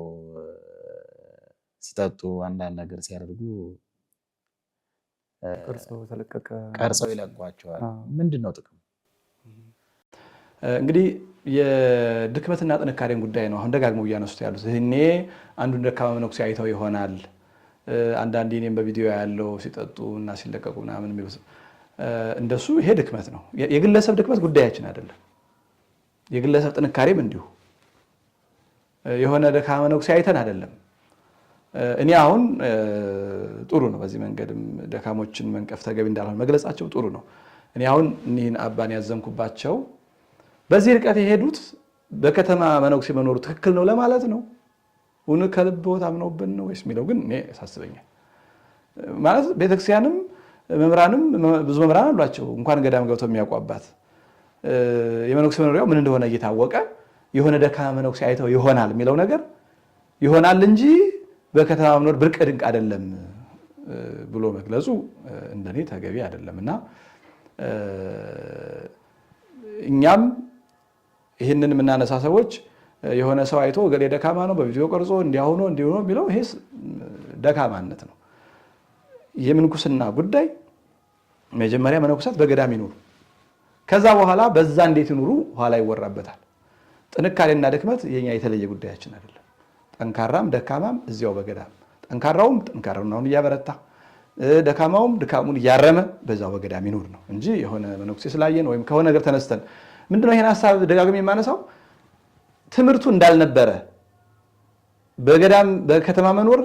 ሲጠጡ አንዳንድ ነገር ሲያደርጉ ቀርጸው ይለቋቸዋል። ምንድን ነው ጥቅም? እንግዲህ የድክመትና ጥንካሬን ጉዳይ ነው አሁን ደጋግመው እያነሱት ያሉት። እኔ አንዱን ደካማ መነኩሴ አይተው ይሆናል። አንዳንዴ እኔም በቪዲዮ ያለው ሲጠጡ እና ሲለቀቁ ምናምን የሚሉት እንደሱ፣ ይሄ ድክመት ነው። የግለሰብ ድክመት ጉዳያችን አይደለም። የግለሰብ ጥንካሬም እንዲሁ የሆነ ደካማ መነኩሴ አይተን አይደለም። እኔ አሁን ጥሩ ነው፣ በዚህ መንገድም ደካሞችን መንቀፍ ተገቢ እንዳልሆነ መግለጻቸው ጥሩ ነው። እኔ አሁን እኒህን አባን ያዘንኩባቸው በዚህ ርቀት የሄዱት በከተማ መነኩሴ መኖሩ ትክክል ነው ለማለት ነው። እውን ከልብ አምነውብን ነው ወይስ የሚለው ግን እኔ ያሳስበኛል። ማለት ቤተክርስቲያንም መምህራንም ብዙ መምህራን አሏቸው፣ እንኳን ገዳም ገብተው የሚያውቋባት የመነኩሴ መኖሪያው ምን እንደሆነ እየታወቀ የሆነ ደካማ መነኩሴ አይተው ይሆናል የሚለው ነገር ይሆናል እንጂ በከተማ መኖር ብርቅ ድንቅ አይደለም ብሎ መግለጹ እንደኔ ተገቢ አይደለም። እና እኛም ይህንን የምናነሳ ሰዎች የሆነ ሰው አይቶ እገሌ ደካማ ነው በቪዲዮ ቀርጾ እንዲያሆኖ እንዲሆኖ የሚለው ይሄስ ደካማነት ነው። የምንኩስና ጉዳይ መጀመሪያ መነኩሳት በገዳም ይኑሩ፣ ከዛ በኋላ በዛ እንዴት ይኑሩ ኋላ ይወራበታል። ጥንካሬና ድክመት የኛ የተለየ ጉዳያችን አይደለም። ጠንካራም ደካማም እዚያው በገዳም ጠንካራውም ጠንካራውን እያበረታ ደካማውም ድካሙን እያረመ በዛው በገዳም ይኑር ነው እንጂ የሆነ መነኩሴ ስላየን ወይም ከሆነ ነገር ተነስተን ምንድነው ይሄን ሀሳብ ደጋግሜ የማነሳው ትምህርቱ እንዳልነበረ በገዳም በከተማ መኖር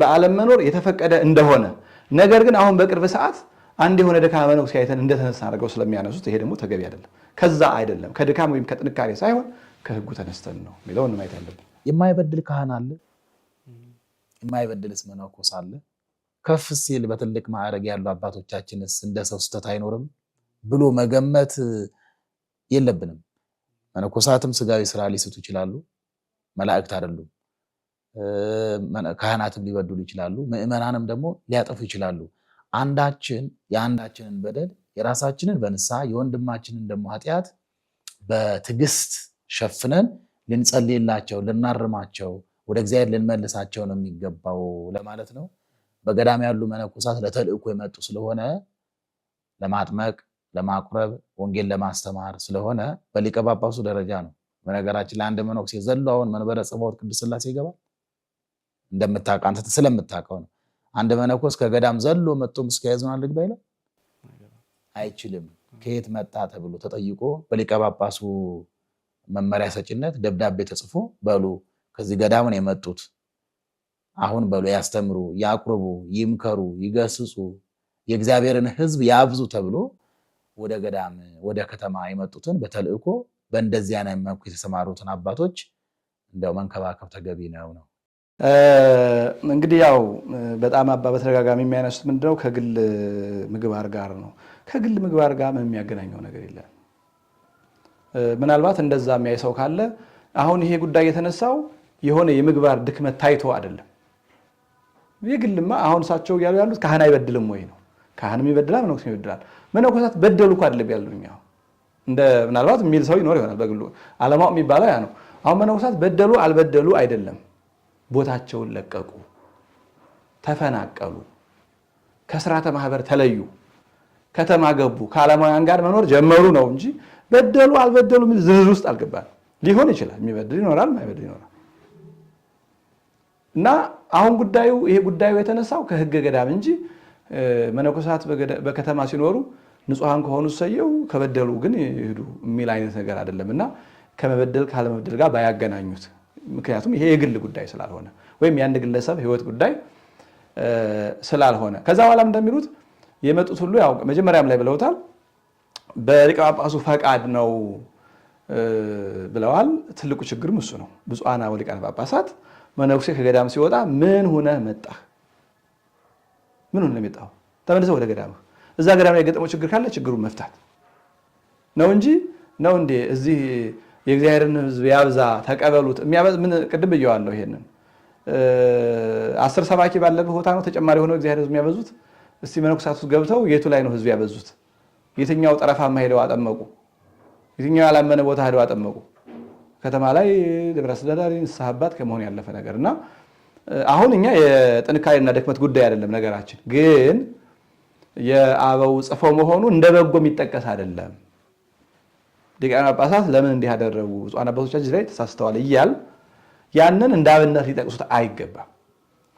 በዓለም መኖር የተፈቀደ እንደሆነ ነገር ግን አሁን በቅርብ ሰዓት አንድ የሆነ ደካማ መነኩሴ አይተን እንደተነሳ አድርገው ስለሚያነሱት ይሄ ደግሞ ተገቢ አይደለም። ከዛ አይደለም ከድካም ወይም ከጥንካሬ ሳይሆን ከህጉ ተነስተን ነው የሚለውን ማየት ያለብን። የማይበድል ካህን አለ? የማይበድልስ መነኮስ አለ? ከፍ ሲል በትልቅ ማዕረግ ያሉ አባቶቻችንስ እንደ ሰው ስህተት አይኖርም ብሎ መገመት የለብንም። መነኮሳትም ስጋዊ ስራ ሊስቱ ይችላሉ፣ መላእክት አይደሉም። ካህናትም ሊበድሉ ይችላሉ፣ ምዕመናንም ደግሞ ሊያጠፉ ይችላሉ። አንዳችን የአንዳችንን በደል የራሳችንን በንስሐ የወንድማችንን ደግሞ ኃጢአት በትዕግስት ሸፍነን ልንጸልይላቸው፣ ልናርማቸው፣ ወደ እግዚአብሔር ልንመልሳቸው ነው የሚገባው ለማለት ነው። በገዳም ያሉ መነኮሳት ለተልእኮ የመጡ ስለሆነ ለማጥመቅ፣ ለማቁረብ፣ ወንጌል ለማስተማር ስለሆነ በሊቀ ጳጳሱ ደረጃ ነው። በነገራችን ለአንድ መነኩሴ ዘሎ አሁን መንበረ ጸባዖት ቅድስት ሥላሴ ይገባል? እንደምታውቀው አንተ ስለምታውቀው ነው። አንድ መነኮስ ከገዳም ዘሎ መጥቶ ምስካየ ኅዙናን ልግባ ይላል? አይችልም። ከየት መጣ ተብሎ ተጠይቆ በሊቀ ጳጳሱ መመሪያ ሰጪነት ደብዳቤ ተጽፎ በሉ ከዚህ ገዳምን የመጡት አሁን በሉ ያስተምሩ፣ ያቁርቡ፣ ይምከሩ፣ ይገስጹ፣ የእግዚአብሔርን ሕዝብ ያብዙ ተብሎ ወደ ገዳም ወደ ከተማ የመጡትን በተልእኮ በእንደዚህ አይነት መልኩ የተሰማሩትን አባቶች እንደው መንከባከብ ተገቢ ነው ነው። እንግዲህ ያው በጣም አባ በተደጋጋሚ የሚያነሱት ምንድነው ከግል ምግባር ጋር ነው። ከግል ምግባር ጋር ምን የሚያገናኘው ነገር የለም። ምናልባት እንደዛ የሚያይ ሰው ካለ አሁን ይሄ ጉዳይ የተነሳው የሆነ የምግባር ድክመት ታይቶ አይደለም። የግልማ አሁን እሳቸው እያሉ ያሉት ካህን አይበድልም ወይ ነው። ካህንም ይበድላል፣ መነኮስም ይበድላል። መነኮሳት በደሉ እኮ አይደለም ያሉኝ። እንደ ምናልባት የሚል ሰው ይኖር ይሆናል በግሉ አለማወቅ የሚባለው ያ ነው። አሁን መነኮሳት በደሉ አልበደሉ አይደለም፣ ቦታቸውን ለቀቁ፣ ተፈናቀሉ፣ ከስርዓተ ማህበር ተለዩ፣ ከተማ ገቡ፣ ከዓለማውያን ጋር መኖር ጀመሩ ነው እንጂ በደሉ አልበደሉ የሚል ዝርዝር ውስጥ አልገባንም። ሊሆን ይችላል የሚበድል ይኖራል፣ የማይበድል ይኖራል። እና አሁን ጉዳዩ ይሄ ጉዳዩ የተነሳው ከህገ ገዳም እንጂ መነኮሳት በከተማ ሲኖሩ ንጹሐን ከሆኑ ሰየው ከበደሉ ግን ይሄዱ የሚል አይነት ነገር አይደለም። እና ከመበደል ካለመበደል ጋር ባያገናኙት፣ ምክንያቱም ይሄ የግል ጉዳይ ስላልሆነ ወይም የአንድ ግለሰብ ህይወት ጉዳይ ስላልሆነ ከዛ በኋላም እንደሚሉት የመጡት ሁሉ ያው መጀመሪያም ላይ ብለውታል፣ በሊቀ ጳጳሱ ፈቃድ ነው ብለዋል። ትልቁ ችግርም እሱ ነው። ብፁዓን አበው ሊቃነ ጳጳሳት መነኩሴ ከገዳም ሲወጣ ምን ሆነህ መጣህ? ምን ሆነህ መጣህ? ተመልሰህ ወደ ገዳምህ። እዛ ገዳም ላይ የገጠመው ችግር ካለ ችግሩን መፍታት ነው እንጂ ነው እንዴ እዚህ የእግዚአብሔርን ሕዝብ ያብዛ ተቀበሉት። ምን ቅድም ብየዋለሁ። ይሄንን 10 ሰባኪ ባለበት ቦታ ነው ተጨማሪ ሆነው እግዚአብሔር ሕዝብ የሚያበዙት። እስቲ መነኮሳት ውስጥ ገብተው የቱ ላይ ነው ሕዝብ ያበዙት? የትኛው ጠረፋማ ሄደው አጠመቁ? የትኛው ያላመነ ቦታ ሄደው አጠመቁ? ከተማ ላይ ደብረ አስተዳዳሪ ንስሐ አባት ከመሆን ያለፈ ነገር እና አሁን እኛ የጥንካሬና ድክመት ጉዳይ አይደለም ነገራችን። ግን የአበው ጽፈው መሆኑ እንደ በጎ የሚጠቀስ አይደለም። ሊቃነ ጳጳሳት ለምን እንዲህ አደረጉ፣ ብፁዓን አባቶቻችን ላይ ተሳስተዋል እያል ያንን እንደ አብነት ሊጠቅሱት አይገባም።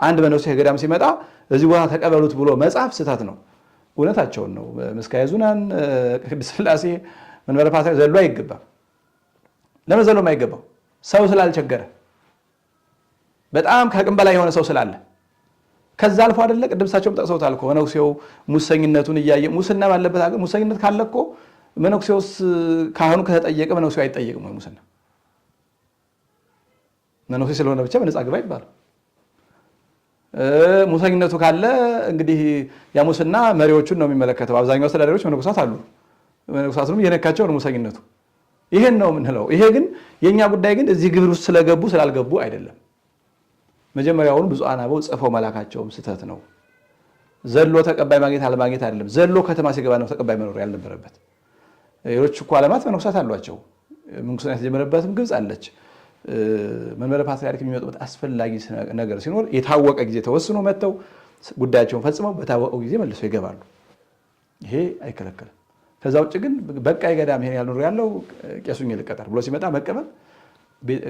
አንድ መነኩሴ ከገዳም ሲመጣ እዚህ ቦታ ተቀበሉት ብሎ መጻፍ ስህተት ነው። እውነታቸውን ነው። ምስካየ ኅዙናን ቅድስት ሥላሴ መንበረ ፓትርያርክ ዘሎ አይገባም። ለምን ዘሎ አይገባው? ሰው ስላልቸገረ፣ በጣም ከአቅም በላይ የሆነ ሰው ስላለ። ከዛ አልፎ አይደለ ቅድም እሳቸውም ጠቅሰውታል እኮ መነኩሴው ሙሰኝነቱን እያየ ሙስና ባለበት ሀገር ሙሰኝነት ካለ እኮ መነኩሴውስ ካህኑ ከተጠየቀ መነኩሴው አይጠየቅም ወይ? ሙስና መነኩሴ ስለሆነ ብቻ በነፃ ግባ ይባላል። ሙሰኝነቱ ካለ እንግዲህ ያ ሙስና መሪዎቹን ነው የሚመለከተው። አብዛኛው አስተዳዳሪዎች መነኮሳት አሉ። መነኮሳቱንም እየነካቸው ነው ሙሰኝነቱ። ይሄን ነው የምንለው። ይሄ ግን የኛ ጉዳይ ግን እዚህ ግብር ውስጥ ስለገቡ ስላልገቡ አይደለም። መጀመሪያውኑ ብፁዓን አበው ጽፈው መላካቸውም ስህተት ነው። ዘሎ ተቀባይ ማግኘት አለማግኘት አይደለም። ዘሎ ከተማ ሲገባ ነው ተቀባይ መኖር ያልነበረበት። ሌሎች እኮ ዓለማት መነኮሳት አሏቸው። ምንኩስና የተጀመረበትም ግብፅ አለች። መንበረ ፓትርያርክ የሚመጡበት አስፈላጊ ነገር ሲኖር የታወቀ ጊዜ ተወስኖ መጥተው ጉዳያቸውን ፈጽመው በታወቀው ጊዜ መልሰው ይገባሉ። ይሄ አይከለከልም። ከዛ ውጭ ግን በቃ የገዳም ይሄን ያልኖር ያለው ቄሱኝ ልቀጠር ብሎ ሲመጣ መቀበል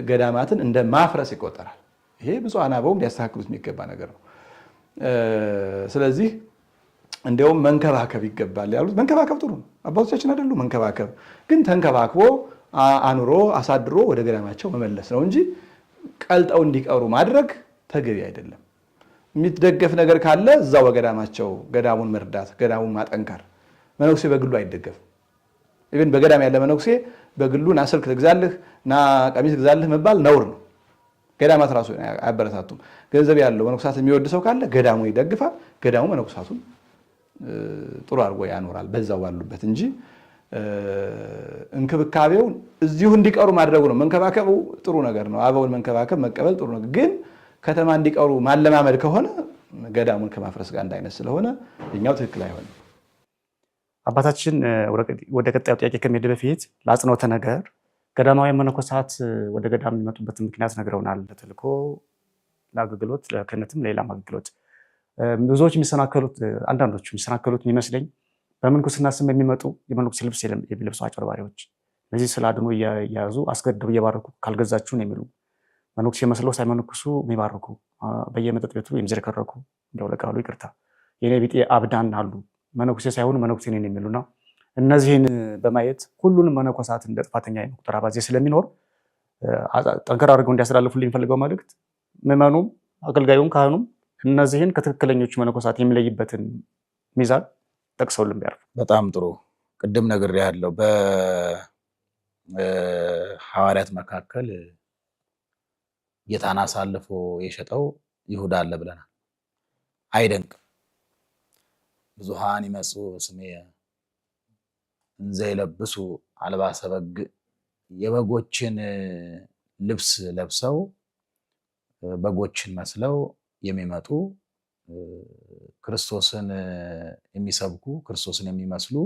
ገዳማትን እንደ ማፍረስ ይቆጠራል። ይሄ ብፁዓን አበውም ሊያስተካክሉት የሚገባ ነገር ነው። ስለዚህ እንዲያውም መንከባከብ ይገባል ያሉት መንከባከብ ጥሩ ነው። አባቶቻችን አይደሉ መንከባከብ፣ ግን ተንከባክቦ አኑሮ አሳድሮ ወደ ገዳማቸው መመለስ ነው እንጂ ቀልጠው እንዲቀሩ ማድረግ ተገቢ አይደለም። የሚደገፍ ነገር ካለ እዛው በገዳማቸው ገዳሙን መርዳት፣ ገዳሙን ማጠንከር። መነኩሴ በግሉ አይደገፍም። ኢቭን በገዳም ያለ መነኩሴ በግሉ ና ስልክ ትግዛልህ ና ቀሚስ ትግዛልህ መባል ነውር ነው። ገዳማት ራሱ አያበረታቱም። ገንዘብ ያለው መነኮሳት የሚወድ ሰው ካለ ገዳሙ ይደግፋል። ገዳሙ መነኮሳቱን ጥሩ አድርጎ ያኖራል በዛው ባሉበት እንጂ እንክብካቤው እዚሁ እንዲቀሩ ማድረጉ ነው። መንከባከቡ ጥሩ ነገር ነው። አበውን መንከባከብ መቀበል ጥሩ ነገር፣ ግን ከተማ እንዲቀሩ ማለማመድ ከሆነ ገዳሙን ከማፍረስ ጋር አንድ አይነት ስለሆነ የኛው ትክክል አይሆንም። አባታችን ወደ ቀጣዩ ጥያቄ ከመሄድ በፊት ለአጽንኦተ ነገር ገዳማውያን መነኮሳት ወደ ገዳም የሚመጡበትን ምክንያት ነግረውናል። ለተልእኮ፣ ለአገልግሎት፣ ለክህነትም ለሌላም አገልግሎት ብዙዎች የሚሰናከሉት አንዳንዶቹ የሚሰናከሉት የሚመስለኝ በምንኩስና ስም የሚመጡ የመነኩሴ ልብስ የሚለብሱ አጭበርባሪዎች፣ እነዚህ ስለ አድኖ እየያዙ አስገድደው እየባረኩ ካልገዛችሁን የሚሉ መነኩሴ መስለው ሳይመነኩሱ የሚባርኩ በየመጠጥ ቤቱ የሚዝረከረኩ እንደው ለቃሉ ይቅርታ የኔ ቢጤ አብዳን አሉ። መነኩሴ ሳይሆኑ መነኩሴ ነን የሚሉና እነዚህን በማየት ሁሉንም መነኮሳት እንደ ጥፋተኛ የመቁጠር አባዜ ስለሚኖር ጠንከር አድርገው እንዲያስተላልፉልኝ የሚፈልገው መልእክት ምዕመኑም አገልጋዩም ካህኑም እነዚህን ከትክክለኞቹ መነኮሳት የሚለይበትን ሚዛን ጠቅሰውልን ቢያርፉ። በጣም ጥሩ። ቅድም ነግሬሃለሁ። በሐዋርያት መካከል ጌታን አሳልፎ የሸጠው ይሁዳ አለ ብለናል። አይደንቅም። ብዙሃን ይመጹ ስሜ እንዘ ይለብሱ አልባሰ በግ፣ የበጎችን ልብስ ለብሰው በጎችን መስለው የሚመጡ ክርስቶስን የሚሰብኩ ክርስቶስን የሚመስሉ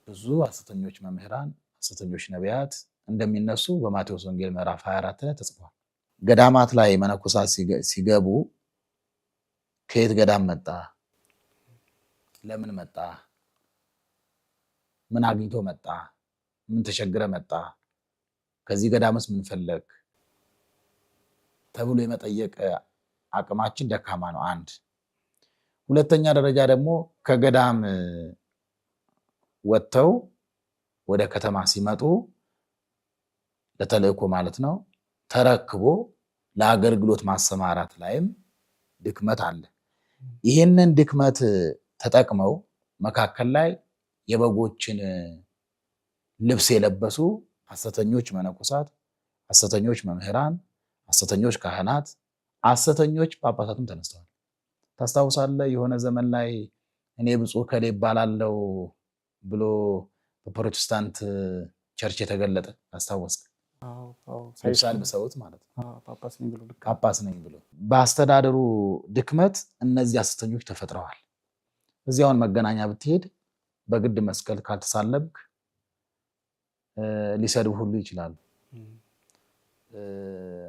ብዙ ሐሰተኞች መምህራን፣ ሐሰተኞች ነቢያት እንደሚነሱ በማቴዎስ ወንጌል ምዕራፍ 24 ላይ ተጽፏል። ገዳማት ላይ መነኮሳት ሲገቡ ከየት ገዳም መጣ? ለምን መጣ? ምን አግኝቶ መጣ? ምን ተቸግረ መጣ? ከዚህ ገዳምስ ምን ፈለግ? ተብሎ የመጠየቅ አቅማችን ደካማ ነው። አንድ ሁለተኛ ደረጃ ደግሞ ከገዳም ወጥተው ወደ ከተማ ሲመጡ ለተልእኮ ማለት ነው ተረክቦ ለአገልግሎት ማሰማራት ላይም ድክመት አለ። ይህንን ድክመት ተጠቅመው መካከል ላይ የበጎችን ልብስ የለበሱ ሐሰተኞች መነኮሳት፣ ሐሰተኞች መምህራን፣ ሐሰተኞች ካህናት፣ ሐሰተኞች ጳጳሳትም ተነስተዋል። ታስታውሳለህ? የሆነ ዘመን ላይ እኔ ብፁዕ እከሌ እባላለሁ ብሎ በፕሮቴስታንት church የተገለጠ አስታወስክ? ልብስ አልብሰውት ማለት ነው። ጳጳስ ነኝ ብሎ በአስተዳደሩ ድክመት እነዚህ ሐሰተኞች ተፈጥረዋል። እዚያውን መገናኛ ብትሄድ በግድ መስቀል ካልተሳለብክ ሊሰድቡ ሁሉ ይችላሉ።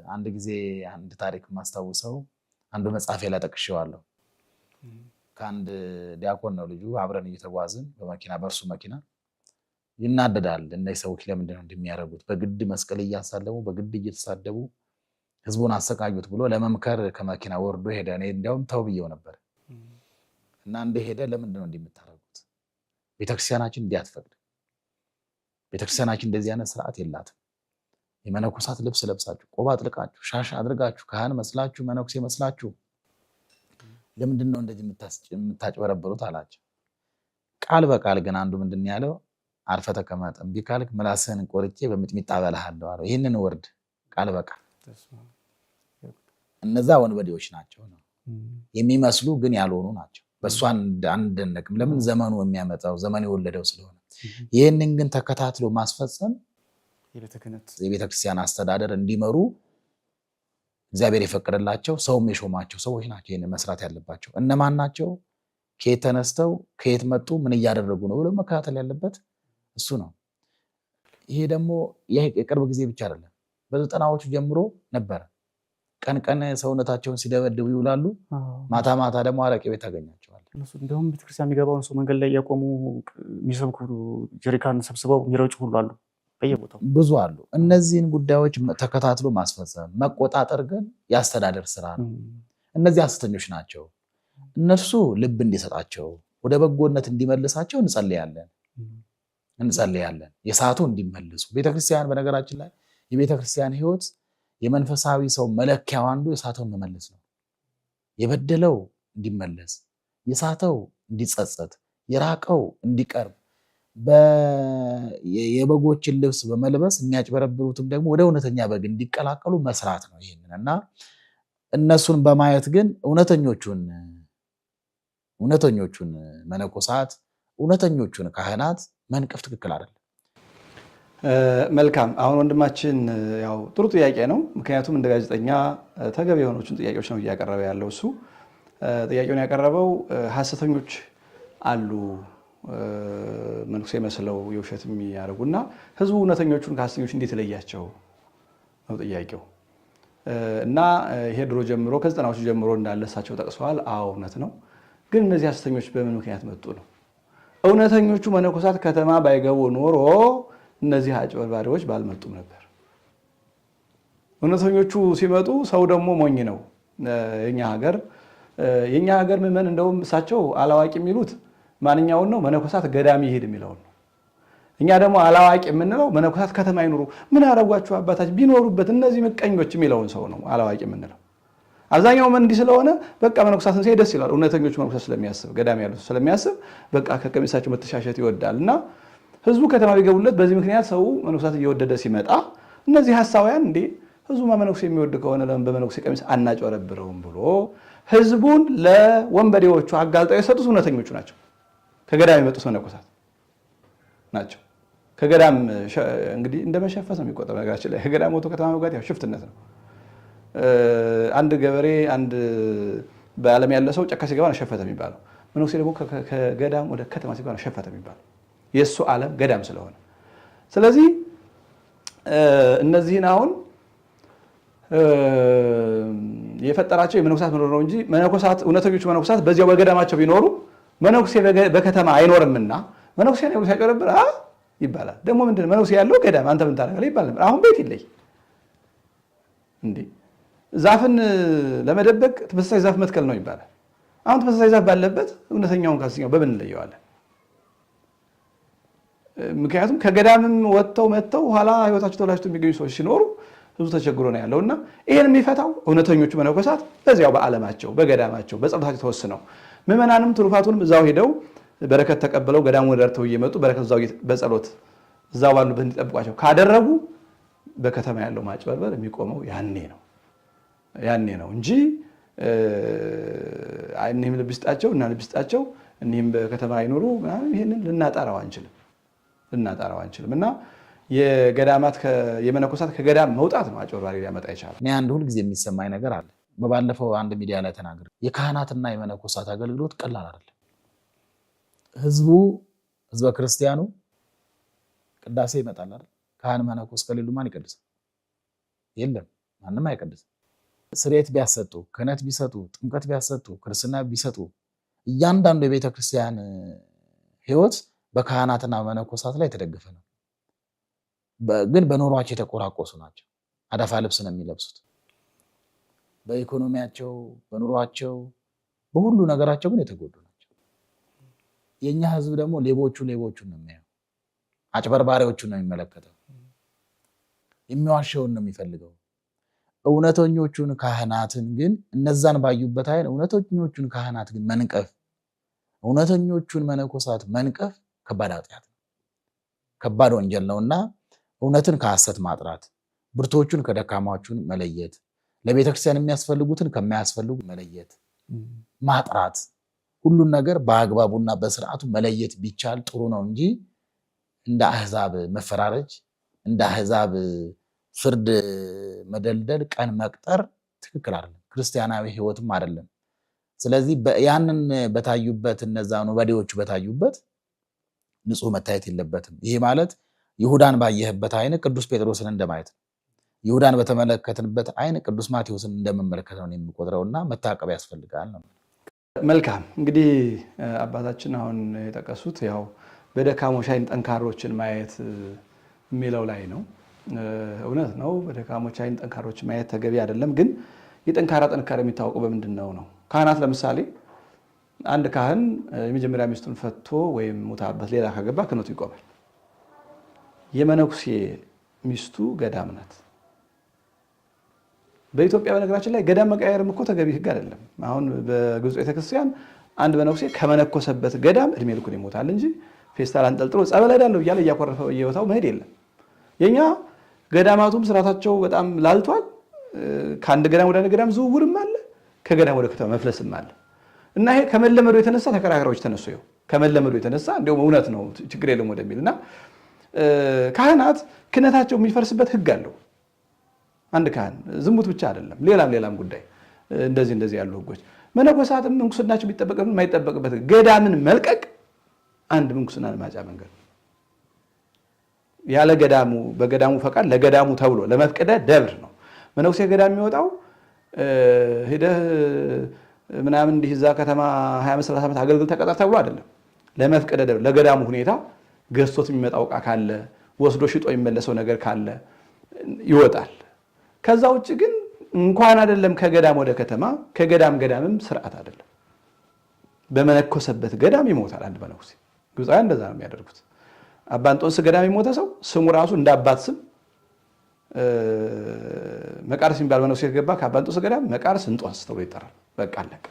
አንድ ጊዜ አንድ ታሪክ የማስታውሰው አንዱ መጽሐፌ ላይ ጠቅሼዋለሁ። ከአንድ ዲያቆን ነው ልጁ፣ አብረን እየተጓዝን በመኪና በእርሱ መኪና ይናደዳል። እነዚህ ሰዎች ለምንድን ነው እንደሚያደርጉት? በግድ መስቀል እያሳለሙ በግድ እየተሳደቡ ህዝቡን አሰቃዩት ብሎ ለመምከር ከመኪና ወርዶ ሄደ። እኔ እንዲያውም ተው ብዬው ነበር እና እንደሄደ ለምንድን ነው እንዲህ የምታደርጉት? ቤተክርስቲያናችን እንዲህ አትፈቅድም። ቤተክርስቲያናችን እንደዚህ አይነት ስርዓት የላትም። የመነኮሳት ልብስ ለብሳችሁ ቆብ አጥልቃችሁ ሻሽ አድርጋችሁ ካህን መስላችሁ መነኩሴ መስላችሁ ለምንድን ነው እንደዚህ የምታጭበረብሩት አላቸው። ቃል በቃል ግን አንዱ ምንድን ያለው አርፈህ ተቀመጥ፣ እምቢ ካልክ ምላስህን ቆርጬ በሚጥሚጣ እበልሃለሁ አለው። ይህንን word ቃል በቃል እነዛ ወንበዴዎች ናቸው ነው የሚመስሉ ግን ያልሆኑ ናቸው። በእሷ አንደነቅም። ለምን ዘመኑ የሚያመጣው ዘመን የወለደው ስለሆነ። ይህንን ግን ተከታትሎ ማስፈጸም የቤተክርስቲያን አስተዳደር እንዲመሩ እግዚአብሔር የፈቀደላቸው ሰውም የሾማቸው ሰዎች ናቸው። ይህንን መስራት ያለባቸው እነማን ናቸው? ከየት ተነስተው ከየት መጡ? ምን እያደረጉ ነው ብሎ መከታተል ያለበት እሱ ነው። ይሄ ደግሞ የቅርብ ጊዜ ብቻ አይደለም፣ በዘጠናዎቹ ጀምሮ ነበረ። ቀን ቀን ሰውነታቸውን ሲደበድቡ ይውላሉ። ማታ ማታ ደግሞ አረቄ ቤት ታገኛቸዋለህ። እንደውም ቤተክርስቲያን የሚገባውን ሰው መንገድ ላይ የቆሙ የሚሰብኩ ጀሪካን ሰብስበው የሚረጩ ሁሉ አሉ፣ በየቦታው ብዙ አሉ። እነዚህን ጉዳዮች ተከታትሎ ማስፈጸም መቆጣጠር ግን የአስተዳደር ስራ ነው። እነዚህ ሐሰተኞች ናቸው። እነርሱ ልብ እንዲሰጣቸው ወደ በጎነት እንዲመልሳቸው እንጸልያለን እንጸልያለን የሰዓቱ እንዲመልሱ። ቤተክርስቲያን በነገራችን ላይ የቤተክርስቲያን ሕይወት የመንፈሳዊ ሰው መለኪያው አንዱ የሳተውን መመለስ ነው። የበደለው እንዲመለስ፣ የሳተው እንዲጸጸት፣ የራቀው እንዲቀርብ፣ የበጎችን ልብስ በመልበስ የሚያጭበረብሩትም ደግሞ ወደ እውነተኛ በግ እንዲቀላቀሉ መስራት ነው። ይህንን እና እነሱን በማየት ግን እውነተኞቹን እውነተኞቹን መነኮሳት እውነተኞቹን ካህናት መንቀፍ ትክክል አይደለም። መልካም። አሁን ወንድማችን ያው ጥሩ ጥያቄ ነው። ምክንያቱም እንደ ጋዜጠኛ ተገቢ የሆኖችን ጥያቄዎች ነው እያቀረበ ያለው። እሱ ጥያቄውን ያቀረበው ሐሰተኞች አሉ መነኩሴ መስለው የውሸት የሚያደርጉና ህዝቡ እውነተኞቹን ከሐሰተኞች እንዴት ለያቸው ነው ጥያቄው። እና ይሄ ድሮ ጀምሮ ከዘጠናዎቹ ጀምሮ እንዳለ እሳቸው ጠቅሰዋል። አዎ እውነት ነው። ግን እነዚህ ሐሰተኞች በምን ምክንያት መጡ ነው። እውነተኞቹ መነኮሳት ከተማ ባይገቡ ኖሮ እነዚህ አጭበርባሪዎች ባልመጡም ነበር። እውነተኞቹ ሲመጡ ሰው ደግሞ ሞኝ ነው። የኛ ሀገር የኛ ሀገር ምዕመን እንደውም እሳቸው አላዋቂ የሚሉት ማንኛውን ነው? መነኮሳት ገዳም ይሄድ የሚለውን ነው። እኛ ደግሞ አላዋቂ የምንለው መነኮሳት ከተማ ይኑሩ፣ ምን አረጓቸው አባታችን ቢኖሩበት እነዚህ ምቀኞች የሚለውን ሰው ነው አላዋቂ የምንለው። አብዛኛው ምን እንዲህ ስለሆነ በቃ መነኮሳትን ሲያይ ደስ ይላል። እውነተኞቹ መነኮሳት ስለሚያስብ ገዳም ያሉት ስለሚያስብ በቃ ከቀሚሳቸው መተሻሸት ይወዳል እና ህዝቡ ከተማ ቢገቡለት በዚህ ምክንያት ሰው መነኮሳት እየወደደ ሲመጣ እነዚህ ሐሳውያን እንዴ ህዝቡማ መነኩሴ የሚወድ ከሆነ ለምን በመነኩሴ ቀሚስ አናጭበረብረውም ብሎ ህዝቡን ለወንበዴዎቹ አጋልጠው የሰጡት እውነተኞቹ ናቸው። ከገዳም የመጡት መነኮሳት ናቸው። ከገዳም እንግዲህ እንደ መሸፈት ነው የሚቆጠር። ነገራችን ላይ ከገዳም ወጥቶ ከተማ መግባት ያው ሽፍትነት ነው። አንድ ገበሬ አንድ በዓለም ያለ ሰው ጫካ ሲገባ ነው ሸፈተ የሚባለው። መነኩሴ ደግሞ ከገዳም ወደ ከተማ ሲገባ ነው ሸፈተ የሚባለው። የእሱ ዓለም ገዳም ስለሆነ፣ ስለዚህ እነዚህን አሁን የፈጠራቸው የመነኮሳት መኖር ነው እንጂ መነኮሳት እውነተኞቹ መነኮሳት በዚያው በገዳማቸው ቢኖሩ መነኩሴ በከተማ አይኖርምና መነኩሴ ነው ሲያጭበረብር ይባላል። ደግሞ ምንድን ነው መነኩሴ ያለው ገዳም አንተ ምን ታደርጋለህ ይባል ነበር። አሁን ቤት ይለይ እንዴ ዛፍን ለመደበቅ ተመሳሳይ ዛፍ መትከል ነው ይባላል። አሁን ተመሳሳይ ዛፍ ባለበት እውነተኛውን ከሐሰተኛው በምን እንለየዋለን? ምክንያቱም ከገዳምም ወጥተው መጥተው ኋላ ህይወታቸው ተበላሽቶ የሚገኙ ሰዎች ሲኖሩ ህዝቡ ተቸግሮ ነው ያለው እና ይህን የሚፈታው እውነተኞቹ መነኮሳት በዚያው በዓለማቸው በገዳማቸው በጸሎታቸው ተወስነው ምዕመናንም ትሩፋቱንም እዛው ሄደው በረከት ተቀብለው ገዳሙን ረድተው እየመጡ በረከት እዛው በጸሎት እዛው ባሉበት እንዲጠብቋቸው ካደረጉ በከተማ ያለው ማጭበርበር የሚቆመው ያኔ ነው ያኔ ነው እንጂ እኒህም ልብ ይስጣቸው እና ልብ ይስጣቸው እኒህም በከተማ ይኖሩ ምናምን ይሄንን ልናጣራው አንችልም ልናጣራው አንችልም። እና የገዳማት የመነኮሳት ከገዳም መውጣት ነው አጭበርባሪ ሊያመጣ ይቻላል። እኔ አንድ ሁልጊዜ የሚሰማኝ ነገር አለ። በባለፈው አንድ ሚዲያ ላይ ተናግሬ የካህናትና የመነኮሳት አገልግሎት ቀላል አይደለም። ህዝቡ ህዝበ ክርስቲያኑ ቅዳሴ ይመጣል አይደል? ካህን መነኮስ ከሌሉ ማን ይቀድሳል? የለም፣ ማንም አይቀድስም። ስርየት ቢያሰጡ፣ ክህነት ቢሰጡ፣ ጥምቀት ቢያሰጡ፣ ክርስትና ቢሰጡ እያንዳንዱ የቤተ ክርስቲያን ህይወት በካህናትና መነኮሳት ላይ የተደገፈ ነው። ግን በኑሯቸው የተቆራቆሱ ናቸው። አዳፋ ልብስ ነው የሚለብሱት። በኢኮኖሚያቸው፣ በኑሯቸው፣ በሁሉ ነገራቸው ግን የተጎዱ ናቸው። የእኛ ህዝብ ደግሞ ሌቦቹን ነው የሚያየው። አጭበርባሪዎቹን ነው የሚመለከተው። የሚዋሸውን ነው የሚፈልገው። እውነተኞቹን ካህናትን ግን እነዛን ባዩበት አይን እውነተኞቹን ካህናት ግን መንቀፍ፣ እውነተኞቹን መነኮሳት መንቀፍ ከባድ ኃጢአት ነው፣ ከባድ ወንጀል ነውና እውነትን ከሐሰት ማጥራት፣ ብርቶቹን ከደካማዎቹን መለየት፣ ለቤተክርስቲያን የሚያስፈልጉትን ከማያስፈልጉ መለየት፣ ማጥራት፣ ሁሉን ነገር በአግባቡና በስርዓቱ መለየት ቢቻል ጥሩ ነው እንጂ እንደ አህዛብ መፈራረጅ፣ እንደ አህዛብ ፍርድ መደልደል፣ ቀን መቅጠር ትክክል አይደለም፣ ክርስቲያናዊ ህይወትም አይደለም። ስለዚህ ያንን በታዩበት እነዛ ወንበዴዎቹ በታዩበት ንጹህ መታየት የለበትም። ይሄ ማለት ይሁዳን ባየህበት አይን ቅዱስ ጴጥሮስን እንደማየት ነው። ይሁዳን በተመለከትንበት አይን ቅዱስ ማቴዎስን እንደመመለከት ነው የሚቆጥረው እና መታቀብ ያስፈልጋል ነው። መልካም እንግዲህ አባታችን አሁን የጠቀሱት ያው በደካሞች አይን ጠንካሮችን ማየት የሚለው ላይ ነው። እውነት ነው። በደካሞች አይን ጠንካሮችን ማየት ተገቢ አይደለም። ግን የጠንካራ ጥንካሬ የሚታወቀው በምንድን ነው ነው? ካህናት ለምሳሌ አንድ ካህን የመጀመሪያ ሚስቱን ፈቶ ወይም ሙታበት ሌላ ካገባ ክህነቱ ይቆማል። የመነኩሴ ሚስቱ ገዳም ናት። በኢትዮጵያ በነገራችን ላይ ገዳም መቀያየርም እኮ ተገቢ ሕግ አይደለም። አሁን በግብፅ ቤተክርስቲያን አንድ መነኩሴ ከመነኮሰበት ገዳም እድሜ ልኩን ይሞታል እንጂ ፌስታል አንጠልጥሎ ጸበል እሄዳለሁ እያለ እያኮረፈ በየቦታው መሄድ የለም። የኛ ገዳማቱም ስርዓታቸው በጣም ላልቷል። ከአንድ ገዳም ወደ አንድ ገዳም ዝውውርም አለ፣ ከገዳም ወደ ከተማ መፍለስም አለ እና ይሄ ከመለመዱ የተነሳ ተከራካሪዎች ተነሱ። ይኸው ከመለመዱ የተነሳ እንዲያውም እውነት ነው ችግር የለም ወደሚል እና ካህናት ክህነታቸው የሚፈርስበት ሕግ አለው። አንድ ካህን ዝሙት ብቻ አይደለም፣ ሌላም ሌላም ጉዳይ እንደዚህ እንደዚህ ያሉ ሕጎች መነኮሳትም ምንኩስናቸው የሚጠበቅበት የማይጠበቅበት ገዳምን መልቀቅ አንድ ምንኩስናን ማጫ መንገድ ያለ ገዳሙ በገዳሙ ፈቃድ ለገዳሙ ተብሎ ለመፍቀደ ደብር ነው። መነኩሴ ገዳም የሚወጣው ሂደህ ምናምን እንዲህ እዛ ከተማ 25 30 ዓመት አገልግል ተቀጠር ተብሎ አይደለም። ለመፍቀደ ደብር ለገዳሙ ሁኔታ ገዝቶት የሚመጣው ዕቃ ካለ ወስዶ ሽጦ የሚመለሰው ነገር ካለ ይወጣል። ከዛ ውጭ ግን እንኳን አይደለም ከገዳም ወደ ከተማ ከገዳም ገዳምም ስርዓት አይደለም። በመነኮሰበት ገዳም ይሞታል አንድ መነኩሴ። ግብፃውያን እንደዛ ነው የሚያደርጉት። አባ እንጦንስ ገዳም የሞተ ሰው ስሙ ራሱ እንደ አባት ስም መቃርስ የሚባል መነኩሴ ከገባ ከአባ እንጦንስ ገዳም መቃርስ እንጦንስ ተብሎ ይጠራል። በቃ አለቀ።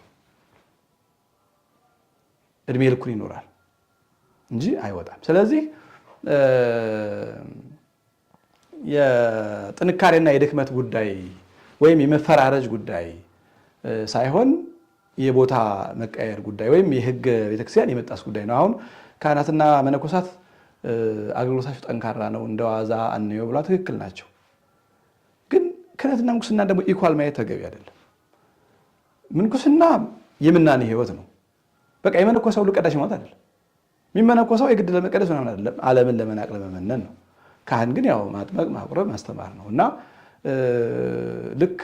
እድሜ ልኩን ይኖራል እንጂ አይወጣም። ስለዚህ የጥንካሬና የድክመት ጉዳይ ወይም የመፈራረጅ ጉዳይ ሳይሆን የቦታ መቀየር ጉዳይ ወይም የሕግ ቤተክርስቲያን የመጣስ ጉዳይ ነው። አሁን ካህናትና መነኮሳት አገልግሎታቸው ጠንካራ ነው፣ እንደ ዋዛ አንየው ብላ ትክክል ናቸው። ግን ክህነትና ምንኩስና ደግሞ equal ማየት ተገቢ አይደለም። ምንኩስና የምናኔ ህይወት ነው። በቃ የመነኮሰው ሁሉ ቀዳሽ ማለት አይደለም። የሚመነኮሰው የግድ ለመቀደስ ምናምን አይደለም፣ ዓለምን ለመናቅ ለመመነን ነው። ካህን ግን ያው ማጥመቅ፣ ማቁረብ፣ ማስተማር ነው እና ልክ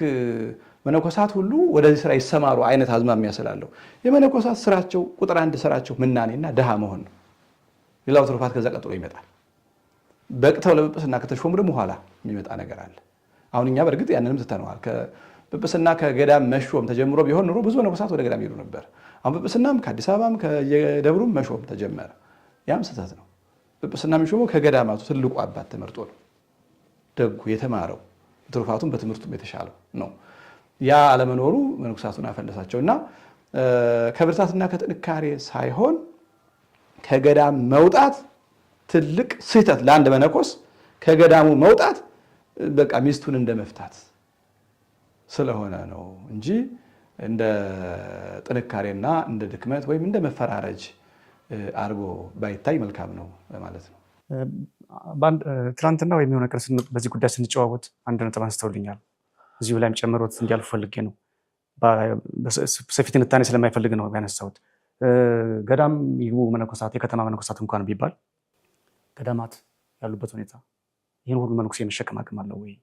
መነኮሳት ሁሉ ወደዚህ ስራ ይሰማሩ አይነት አዝማሚያ ስላለው የመነኮሳት ስራቸው ቁጥር አንድ ስራቸው ምናኔና ድሃ መሆን ነው። ሌላው ትሩፋት ከዛ ቀጥሎ ይመጣል። በቅተው ለጵጵስና ከተሾሙ ደግሞ ኋላ የሚመጣ ነገር አለ። አሁን እኛ በእርግጥ ያንንም ትተነዋል። ጵጵስና ከገዳም መሾም ተጀምሮ ቢሆን ኑሮ ብዙ መነኮሳት ወደ ገዳም ይሄዱ ነበር። አሁን ጵጵስናም ከአዲስ አበባም ከየደብሩም መሾም ተጀመረ። ያም ስህተት ነው። ጵጵስና የሚሾመው ከገዳማቱ ትልቁ አባት ተመርጦ ነው። ደጉ የተማረው በትሩፋቱም በትምህርቱም የተሻለው ነው። ያ አለመኖሩ መነኮሳቱን አፈለሳቸው እና ከብርታትና ከጥንካሬ ሳይሆን ከገዳም መውጣት ትልቅ ስህተት ለአንድ መነኮስ ከገዳሙ መውጣት በቃ ሚስቱን እንደመፍታት ስለሆነ ነው እንጂ እንደ ጥንካሬና እንደ ድክመት ወይም እንደ መፈራረጅ አድርጎ ባይታይ መልካም ነው ማለት ነው። ትናንትና ወይም የሆነ ቀን በዚህ ጉዳይ ስንጨዋወት አንድ ነጥብ አንስተውልኛል። እዚሁ ላይም ጨምሮት እንዲያልፉ ፈልጌ ነው። ሰፊ ትንታኔ ስለማይፈልግ ነው ያነሳሁት። ገዳም ይግቡ መነኮሳት፣ የከተማ መነኮሳት እንኳን ቢባል ገዳማት ያሉበት ሁኔታ ይህን ሁሉ መነኩሴ የመሸከም አቅም አለው ወይ?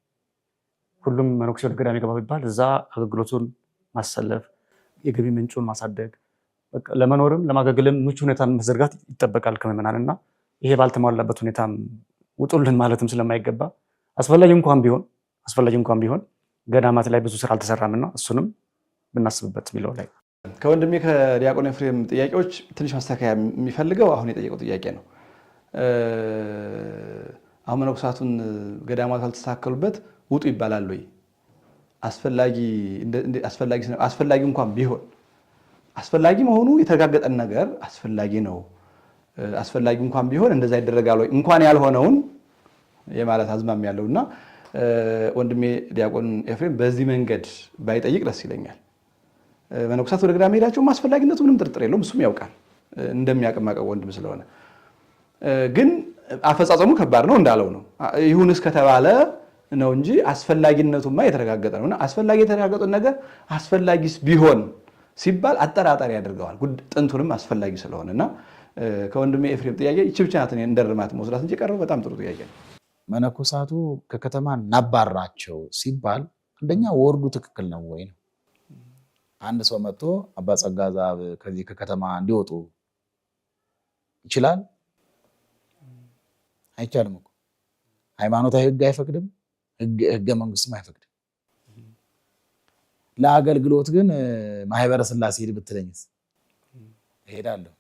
ሁሉም መነኩሴ ወደ ገዳም ይገባ ቢባል እዛ አገልግሎቱን ማሰለፍ፣ የገቢ ምንጩን ማሳደግ፣ ለመኖርም ለማገልገልም ምቹ ሁኔታን መዘርጋት ይጠበቃል ከምዕመናን እና ይሄ ባልተሟላበት ሁኔታም ውጡልን ማለትም ስለማይገባ አስፈላጊ እንኳን ቢሆን ገዳማት ላይ ብዙ ስራ አልተሰራም እና እሱንም ብናስብበት የሚለው ላይ ከወንድሜ ከዲያቆን ኤፍሬም ጥያቄዎች ትንሽ ማስተካከያ የሚፈልገው አሁን የጠየቀው ጥያቄ ነው። አሁን መነኮሳቱን ገዳማት አልተስተካከሉበት ውጡ ይባላል ወይ? አስፈላጊ እንኳን ቢሆን አስፈላጊ መሆኑ የተረጋገጠን ነገር አስፈላጊ ነው። አስፈላጊ እንኳን ቢሆን እንደዛ ይደረጋል ወይ? እንኳን ያልሆነውን የማለት አዝማሚያ ያለውና ወንድሜ ዲያቆን ኤፍሬም በዚህ መንገድ ባይጠይቅ ደስ ይለኛል። መነኮሳት ወደ ገዳም መሄዳቸው አስፈላጊነቱ ምንም ጥርጥር የለውም። እሱም ያውቃል እንደሚያውቅ ወንድም ስለሆነ፣ ግን አፈጻጸሙ ከባድ ነው እንዳለው ነው። ይሁን እስከተባለ ነው እንጂ አስፈላጊነቱማ የተረጋገጠ ነውና አስፈላጊ የተረጋገጠ ነገር አስፈላጊስ ቢሆን ሲባል አጠራጣሪ ያደርገዋል። ጥንቱንም አስፈላጊ ስለሆነ እና ከወንድሜ ኤፍሬም ጥያቄ ይህች ብቻ ናት እንደርማት መውሰዳት እንጂ የቀረው በጣም ጥሩ ጥያቄ ነው። መነኮሳቱ ከከተማ እናባራቸው ሲባል አንደኛ ወርዱ ትክክል ነው ወይ ነው። አንድ ሰው መጥቶ አባ ጸጋ ዘአብ ከዚህ ከከተማ እንዲወጡ ይችላል? አይቻልም እኮ። ሃይማኖታዊ ሕግ አይፈቅድም፣ ሕገ መንግስቱም አይፈቅድም። ለአገልግሎት ግን ማህበረ ስላሴ ሂድ ብትለኝስ እሄዳለሁ።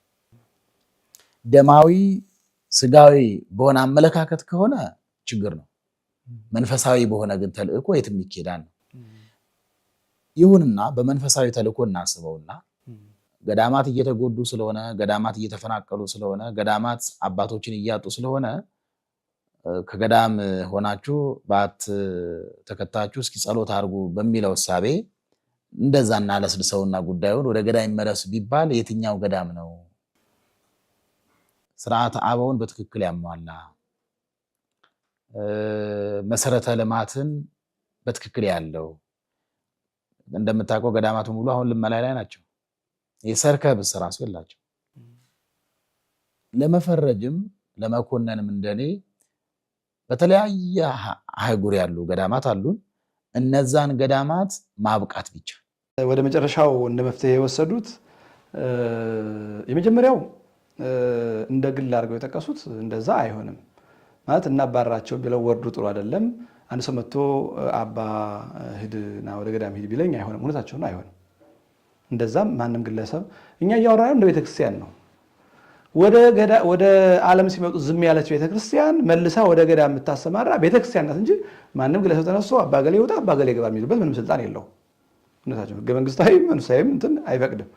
ደማዊ ስጋዊ በሆነ አመለካከት ከሆነ ችግር ነው። መንፈሳዊ በሆነ ግን ተልእኮ የትም ይኬዳል ነው። ይሁንና በመንፈሳዊ ተልእኮ እናስበውና ገዳማት እየተጎዱ ስለሆነ፣ ገዳማት እየተፈናቀሉ ስለሆነ፣ ገዳማት አባቶችን እያጡ ስለሆነ ከገዳም ሆናችሁ ባት ተከታችሁ እስኪ ጸሎት አድርጉ በሚለው እሳቤ እንደዛ እናለስልሰውና ጉዳዩን ወደ ገዳም ይመለሱ ቢባል የትኛው ገዳም ነው ስርዓተ አበውን በትክክል ያሟላ መሰረተ ልማትን በትክክል ያለው? እንደምታውቀው ገዳማት ሙሉ አሁን ልመላ ላይ ናቸው። የሰርከብስ ራሱ የላቸው። ለመፈረጅም ለመኮነንም እንደኔ በተለያየ አህጉር ያሉ ገዳማት አሉን። እነዛን ገዳማት ማብቃት ብቻ። ወደ መጨረሻው እንደ መፍትሄ የወሰዱት የመጀመሪያው እንደ ግል አድርገው የጠቀሱት እንደዛ አይሆንም ማለት እናባራቸው ቢለው ወርዱ ጥሩ አይደለም። አንድ ሰው መጥቶ አባ ሂድና ወደ ገዳም ሂድ ቢለኝ አይሆንም። እውነታቸው ነው፣ አይሆንም። እንደዛም ማንም ግለሰብ እኛ እያወራን እንደ ቤተክርስቲያን ነው። ወደ ዓለም ሲመጡ ዝም ያለች ቤተክርስቲያን መልሳ ወደ ገዳም የምታሰማራ ቤተክርስቲያን ናት እንጂ ማንም ግለሰብ ተነስቶ አባ ገሌ ይውጣ አባ ገሌ ግባ የሚሉበት ምንም ስልጣን የለውም። እውነታቸው ህገ መንግስታዊ መንፈሳዊም እንትን አይፈቅድም።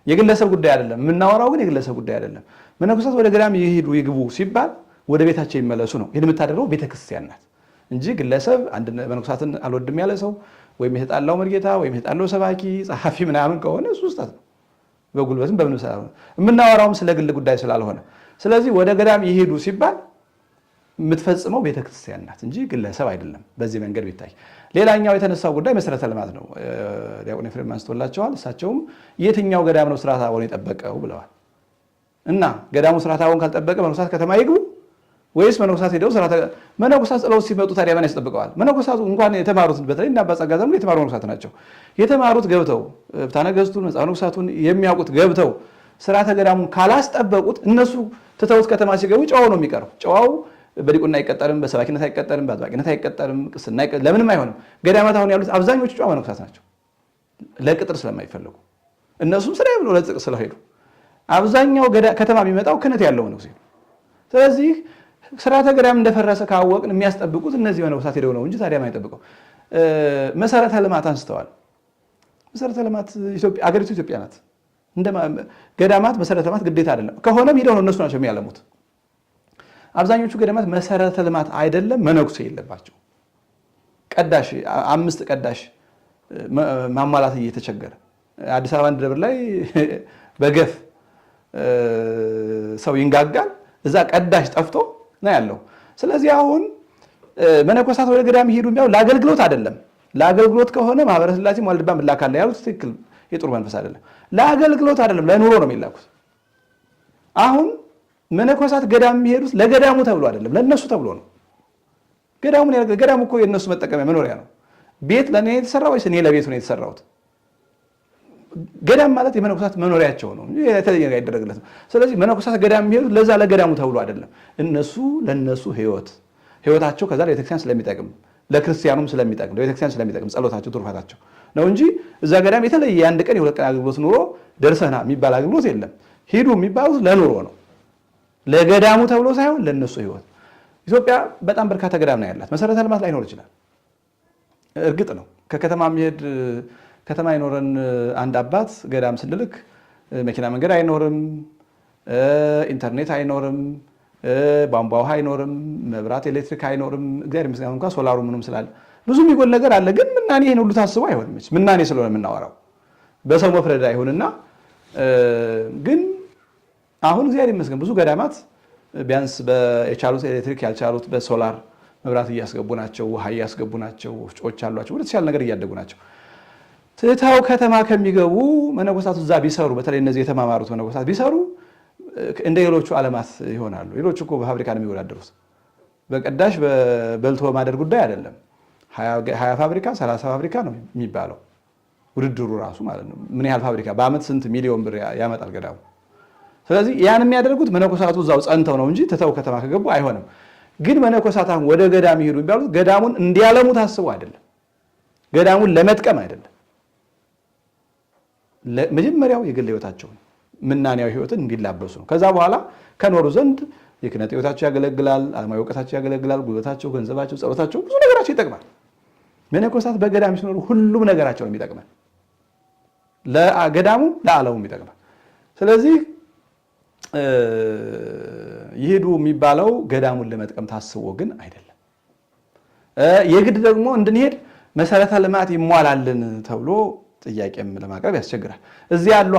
የግለሰብ ጉዳይ አይደለም የምናወራው፣ ግን የግለሰብ ጉዳይ አይደለም። መነኮሳት ወደ ገዳም ይሄዱ ይግቡ ሲባል ወደ ቤታቸው ይመለሱ ነው። ይህን የምታደርገው ቤተክርስቲያን ናት እንጂ ግለሰብ አንድ መነኮሳትን አልወድም ያለ ሰው ወይም የተጣላው መርጌታ ወይም የተጣላው ሰባኪ ጸሐፊ ምናምን ከሆነ እሱ ስህተት ነው። በጉልበትም በምንም ስላልሆነ የምናወራውም ስለ ግል ጉዳይ ስላልሆነ፣ ስለዚህ ወደ ገዳም ይሄዱ ሲባል የምትፈጽመው ቤተክርስቲያን ናት እንጂ ግለሰብ አይደለም። በዚህ መንገድ ቢታይ። ሌላኛው የተነሳው ጉዳይ መሰረተ ልማት ነው። ዲያቆን ኤፍሬም አንስቶላቸዋል። እሳቸውም የትኛው ገዳም ነው ስርዓተ አበውን የጠበቀው ብለዋል። እና ገዳሙ ስርዓተ አበውን ካልጠበቀ መነኮሳት ከተማ ይግቡ ወይስ መነኮሳት ሄደው ስርዓተ መነኮሳት ጥለው ሲመጡ ታዲያ ማን ያስጠብቀዋል? መነኮሳቱ እንኳን የተማሩት በተለይ እና አባ ጸጋ ዘአብ የተማሩ መነኮሳት ናቸው። የተማሩት ገብተው ፍትሐ ነገሥቱን መጽሐፈ መነኮሳቱን የሚያውቁት ገብተው ስርዓተ ገዳሙን ካላስጠበቁት እነሱ ትተውት ከተማ ሲገቡ ጨዋው ነው የሚቀረው። ጨዋው በዲቁና አይቀጠርም፣ በሰባኪነት አይቀጠርም፣ በአጥባቂነት አይቀጠርም፣ ቅስና ለምንም አይሆንም። ገዳማት አሁን ያሉት አብዛኞቹ ጨዋ መነኮሳት ናቸው፣ ለቅጥር ስለማይፈለጉ እነሱም ስራ ብለው ለጽድቅ ስለሄዱ አብዛኛው ከተማ የሚመጣው ክህነት ያለው መነኩሴ ነው። ስለዚህ ስርዓተ ገዳም እንደፈረሰ ካወቅን የሚያስጠብቁት እነዚህ መነኮሳት ሄደው ነው እንጂ ታዲያ ማን ይጠብቀው? መሰረተ ልማት አንስተዋል። መሰረተ ልማት አገሪቱ ኢትዮጵያ ናት። ገዳማት መሰረተ ልማት ግዴታ አይደለም። ከሆነም ሂደው ነው እነሱ ናቸው የሚያለሙት። አብዛኞቹ ገዳማት መሰረተ ልማት አይደለም፣ መነኩሴ የለባቸው። ቀዳሽ 5 ቀዳሽ ማሟላት እየተቸገረ አዲስ አበባ አንድ ደብር ላይ በገፍ ሰው ይንጋጋል። እዛ ቀዳሽ ጠፍቶ ነው ያለው። ስለዚህ አሁን መነኮሳት ወደ ገዳም ይሄዱ የሚያው ለአገልግሎት አይደለም። ለአገልግሎት ከሆነ ማህበረ ሥላሴ ዋልድባ ምላካለ ያሉት ትክክል የጥሩ መንፈስ አይደለም። ለአገልግሎት አይደለም፣ ለኑሮ ነው የሚላኩት። አሁን መነኮሳት ገዳም የሚሄዱት ለገዳሙ ተብሎ አይደለም፣ ለነሱ ተብሎ ነው። ገዳሙ እኮ የነሱ መጠቀሚያ መኖሪያ ነው። ቤት ለኔ የተሰራ ወይስ እኔ ለቤቱ ነው የተሰራሁት? ገዳም ማለት የመነኮሳት መኖሪያቸው ነው፣ የተለየ ነገር አይደረግለትም። ስለዚህ መነኮሳት ገዳም የሚሄዱት ለዛ ለገዳሙ ተብሎ አይደለም። እነሱ ለነሱ ህይወታቸው ከዛ ለቤተክርስቲያን ስለሚጠቅም ለክርስቲያኑም ስለሚጠቅም ለቤተክርስቲያን ስለሚጠቅም ጸሎታቸው ትሩፋታቸው ነው እንጂ እዛ ገዳም የተለየ የአንድ ቀን የሁለት ቀን አገልግሎት ኑሮ ደርሰና የሚባል አገልግሎት የለም። ሂዱ የሚባሉት ለኑሮ ነው፣ ለገዳሙ ተብሎ ሳይሆን ለነሱ ህይወት። ኢትዮጵያ በጣም በርካታ ገዳም ነው ያላት። መሰረተ ልማት ላይኖር ይችላል፣ እርግጥ ነው። ከከተማ የሚሄድ ከተማ ይኖረን አንድ አባት ገዳም ስንልክ መኪና መንገድ አይኖርም፣ ኢንተርኔት አይኖርም፣ ቧንቧ ውሃ አይኖርም፣ መብራት ኤሌክትሪክ አይኖርም። እግዚአብሔር ይመስገን እንኳን ሶላሩ ምንም ስላለ ብዙ የሚጎል ነገር አለ። ግን ምናኔ ይሄን ሁሉ ታስቦ አይሆንም። ምናኔ ስለሆነ የምናወራው በሰው መፍረድ አይሆንና፣ ግን አሁን እግዚአብሔር ይመስገን ብዙ ገዳማት ቢያንስ የቻሉት ኤሌክትሪክ ያልቻሉት በሶላር መብራት እያስገቡ ናቸው፣ ውሃ እያስገቡ ናቸው፣ ወፍጮዎች አሏቸው፣ ወደ ተሻለ ነገር እያደጉ ናቸው። ትተው ከተማ ከሚገቡ መነኮሳቱ እዛ ቢሰሩ፣ በተለይ እነዚህ የተማማሩት መነኮሳት ቢሰሩ እንደ ሌሎቹ ዓለማት ይሆናሉ። ሌሎቹ እኮ በፋብሪካ ነው የሚወዳደሩት። በቀዳሽ በልቶ በማደር ጉዳይ አይደለም። 20 ፋብሪካ 30 ፋብሪካ ነው የሚባለው ውድድሩ ራሱ ማለት ነው። ምን ያህል ፋብሪካ በአመት ስንት ሚሊዮን ብር ያመጣል ገዳሙ። ስለዚህ ያን የሚያደርጉት መነኮሳቱ እዛው ጸንተው ነው እንጂ ትተው ከተማ ከገቡ አይሆንም። ግን መነኮሳት አሁን ወደ ገዳም ይሄዱ የሚባሉት ገዳሙን እንዲያለሙ ታስቦ አይደለም፣ ገዳሙን ለመጥቀም አይደለም። መጀመሪያው የግል ህይወታቸው ነው፣ ምናኔያዊ ህይወትን እንዲላበሱ ነው። ከዛ በኋላ ከኖሩ ዘንድ የክህነት ህይወታቸው ያገለግላል፣ ዓለማዊ እውቀታቸው ያገለግላል፣ ጉልበታቸው፣ ገንዘባቸው፣ ጸሎታቸው፣ ብዙ ነገራቸው ይጠቅማል። መነኮሳት በገዳም ሲኖሩ ሁሉም ነገራቸው ነው የሚጠቅመን፣ ለገዳሙ ለዓለሙም ይጠቅማል። ስለዚህ ይሄዱ የሚባለው ገዳሙን ለመጥቀም ታስቦ ግን አይደለም። የግድ ደግሞ እንድንሄድ መሰረተ ልማት ይሟላልን ተብሎ ጥያቄም ለማቅረብ ያስቸግራል። እዚህ ያሏ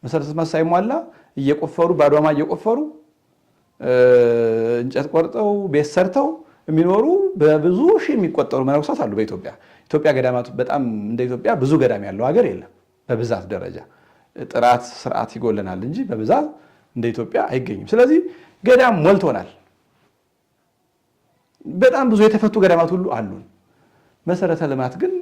መሰረተ ልማት ሳይሟላ እየቆፈሩ ባዷማ እየቆፈሩ እንጨት ቆርጠው ቤት ሰርተው የሚኖሩ በብዙ ሺህ የሚቆጠሩ መነኮሳት አሉ በኢትዮጵያ። ኢትዮጵያ ገዳማቱ በጣም እንደ ኢትዮጵያ ብዙ ገዳም ያለው ሀገር የለም። በብዛት ደረጃ ጥራት ስርዓት ይጎለናል እንጂ በብዛት እንደ ኢትዮጵያ አይገኝም። ስለዚህ ገዳም ሞልቶናል። በጣም ብዙ የተፈቱ ገዳማት ሁሉ አሉን። መሰረተ ልማት ግን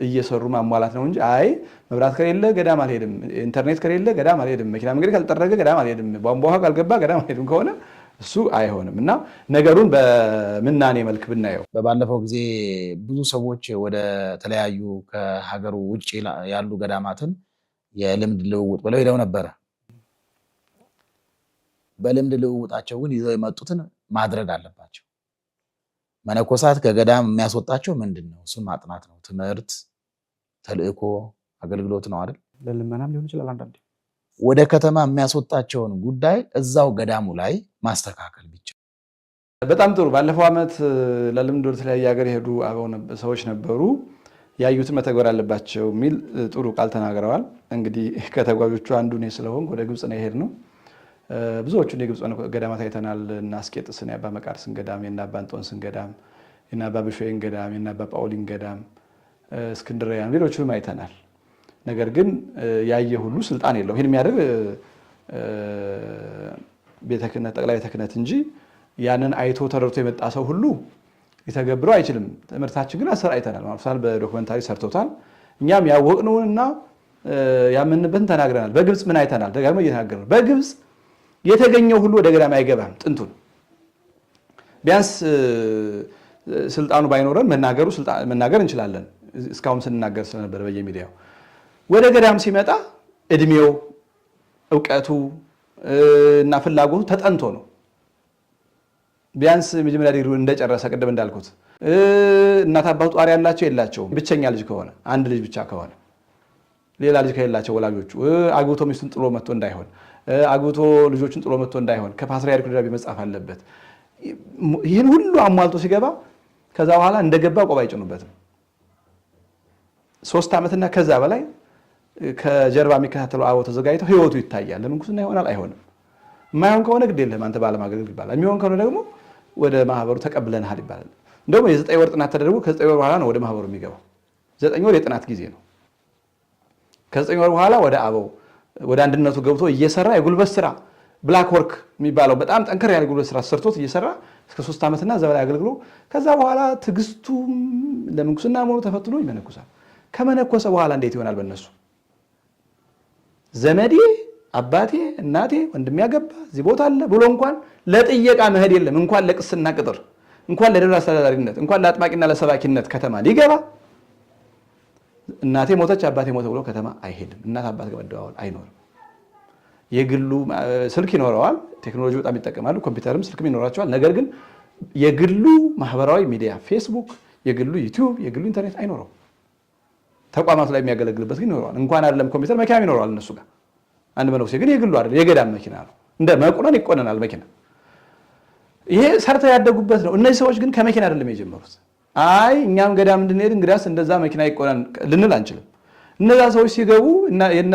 እየሰሩ ማሟላት ነው እንጂ አይ መብራት ከሌለ ገዳም አልሄድም፣ ኢንተርኔት ከሌለ ገዳም አልሄድም፣ መኪና መንገድ ካልጠረገ ገዳም አልሄድም፣ ቧንቧ ውሃ ካልገባ ገዳም አልሄድም ከሆነ እሱ አይሆንም። እና ነገሩን በምናኔ መልክ ብናየው በባለፈው ጊዜ ብዙ ሰዎች ወደ ተለያዩ ከሀገሩ ውጭ ያሉ ገዳማትን የልምድ ልውውጥ ብለው ሄደው ነበረ። በልምድ ልውውጣቸው ግን ይዘው የመጡትን ማድረግ አለባቸው። መነኮሳት ከገዳም የሚያስወጣቸው ምንድን ነው? እሱን ማጥናት ነው። ትምህርት፣ ተልእኮ፣ አገልግሎት ነው አይደል? ለልመናም ሊሆን ይችላል። አንዳንዴ ወደ ከተማ የሚያስወጣቸውን ጉዳይ እዛው ገዳሙ ላይ ማስተካከል ብቻ። በጣም ጥሩ። ባለፈው ዓመት ለልምድ ወደ ተለያየ ሀገር የሄዱ አበው ሰዎች ነበሩ። ያዩትን መተግበር አለባቸው የሚል ጥሩ ቃል ተናግረዋል። እንግዲህ ከተጓዦቹ አንዱ እኔ ስለሆንኩ ወደ ግብፅ ነው የሄድነው። ብዙዎቹን የግብፅ ገዳማት አይተናል። እና አስቄጥስን፣ የአባ መቃርስን ገዳም፣ የእነ አባ እንጦንስን ገዳም፣ የእነ አባ ብሾይን ገዳም፣ የእነ አባ ጳውሊን ገዳም፣ እስክንድርያን፣ ሌሎቹንም አይተናል። ነገር ግን ያየ ሁሉ ስልጣን የለውም። ይህን የሚያደርግ ቤተ ክህነት ጠቅላይ ቤተ ክህነት እንጂ ያንን አይቶ ተረድቶ የመጣ ሰው ሁሉ ሊተገብረው አይችልም። ትምህርታችን ግን አሰራጭተናል። ማርሳል በዶክመንታሪ ሰርቶታል። እኛም ያወቅነውንና ያመንበትን ተናግረናል። በግብፅ ምን አይተናል? ደጋግመን እየተናገርን ነው። በግብፅ የተገኘው ሁሉ ወደ ገዳም አይገባም። ጥንቱን ቢያንስ ስልጣኑ ባይኖረን መናገር እንችላለን። እስካሁን ስንናገር ስለነበረ በየሚዲያው ወደ ገዳም ሲመጣ እድሜው፣ እውቀቱ እና ፍላጎቱ ተጠንቶ ነው። ቢያንስ የመጀመሪያ ዲግሪ እንደጨረሰ ቅድም እንዳልኩት እናት አባቱ ጧሪ ያላቸው የላቸውም፣ ብቸኛ ልጅ ከሆነ አንድ ልጅ ብቻ ከሆነ ሌላ ልጅ ከሌላቸው ወላጆቹ አግብቶ ሚስቱን ጥሎ መጥቶ እንዳይሆን፣ አግብቶ ልጆቹን ጥሎ መጥቶ እንዳይሆን ከፓትርያርኩ ደብዳቤ መጻፍ አለበት። ይህን ሁሉ አሟልቶ ሲገባ ከዛ በኋላ እንደገባ ቆብ አይጭኑበትም። 3 ዓመትና ከዛ በላይ ከጀርባ የሚከታተሉ አበው ተዘጋጅተው ህይወቱ ይታያል። ለምንኩስና ይሆናል አይሆንም። የማይሆን ከሆነ ግድ የለህም አንተ ባለማገልገል ይባላል። የሚሆን ከሆነ ደግሞ ወደ ማህበሩ ተቀብለንሃል ይባላል። እንደውም የ9 ወር ጥናት ተደርጎ ከ9 ወር በኋላ ነው ወደ ማህበሩ የሚገባው። 9 ወር የጥናት ጊዜ ነው። ከ9 ወር በኋላ ወደ አበው ወደ አንድነቱ ገብቶ እየሰራ የጉልበት ስራ black work የሚባለው በጣም ጠንከር ያለ ጉልበት ስራ ሰርቶት እየሰራ እስከ 3 ዓመትና እዛ በላይ አገልግሎ ከዛ በኋላ ትዕግስቱም ለምንኩስና መሆኑ ተፈትኖ ይመነኩሳል። ከመነኮሰ በኋላ እንዴት ይሆናል? በእነሱ ዘመዴ አባቴ እናቴ ወንድሜ ያገባ እዚህ ቦታ አለ ብሎ እንኳን ለጥየቃ መሄድ የለም። እንኳን ለቅስና ቅጥር፣ እንኳን ለደብር አስተዳዳሪነት፣ እንኳን ለአጥማቂና ለሰባኪነት ከተማ ሊገባ እናቴ ሞተች አባቴ ሞተ ብሎ ከተማ አይሄድም። እናት አባት ጋር መደዋወል አይኖርም። የግሉ ስልክ ይኖረዋል፣ ቴክኖሎጂ በጣም ይጠቀማሉ፣ ኮምፒውተርም ስልክም ይኖራቸዋል። ነገር ግን የግሉ ማህበራዊ ሚዲያ ፌስቡክ፣ የግሉ ዩቲዩብ፣ የግሉ ኢንተርኔት አይኖረውም። ተቋማቱ ላይ የሚያገለግልበት ግን ይኖረዋል። እንኳን አይደለም ኮምፒውተር መኪናም ይኖረዋል እነሱ ጋር። አንድ መነኩሴ ግን የግሉ አይደለም፣ የገዳም መኪና ነው። እንደ መቁነን ይቆነናል መኪና። ይሄ ሰርተው ያደጉበት ነው። እነዚህ ሰዎች ግን ከመኪና አይደለም የጀመሩት። አይ እኛም ገዳም እንድንሄድ እንግዲያስ እንደዛ መኪና ይቆነን ልንል አንችልም። እነዛ ሰዎች ሲገቡ የነ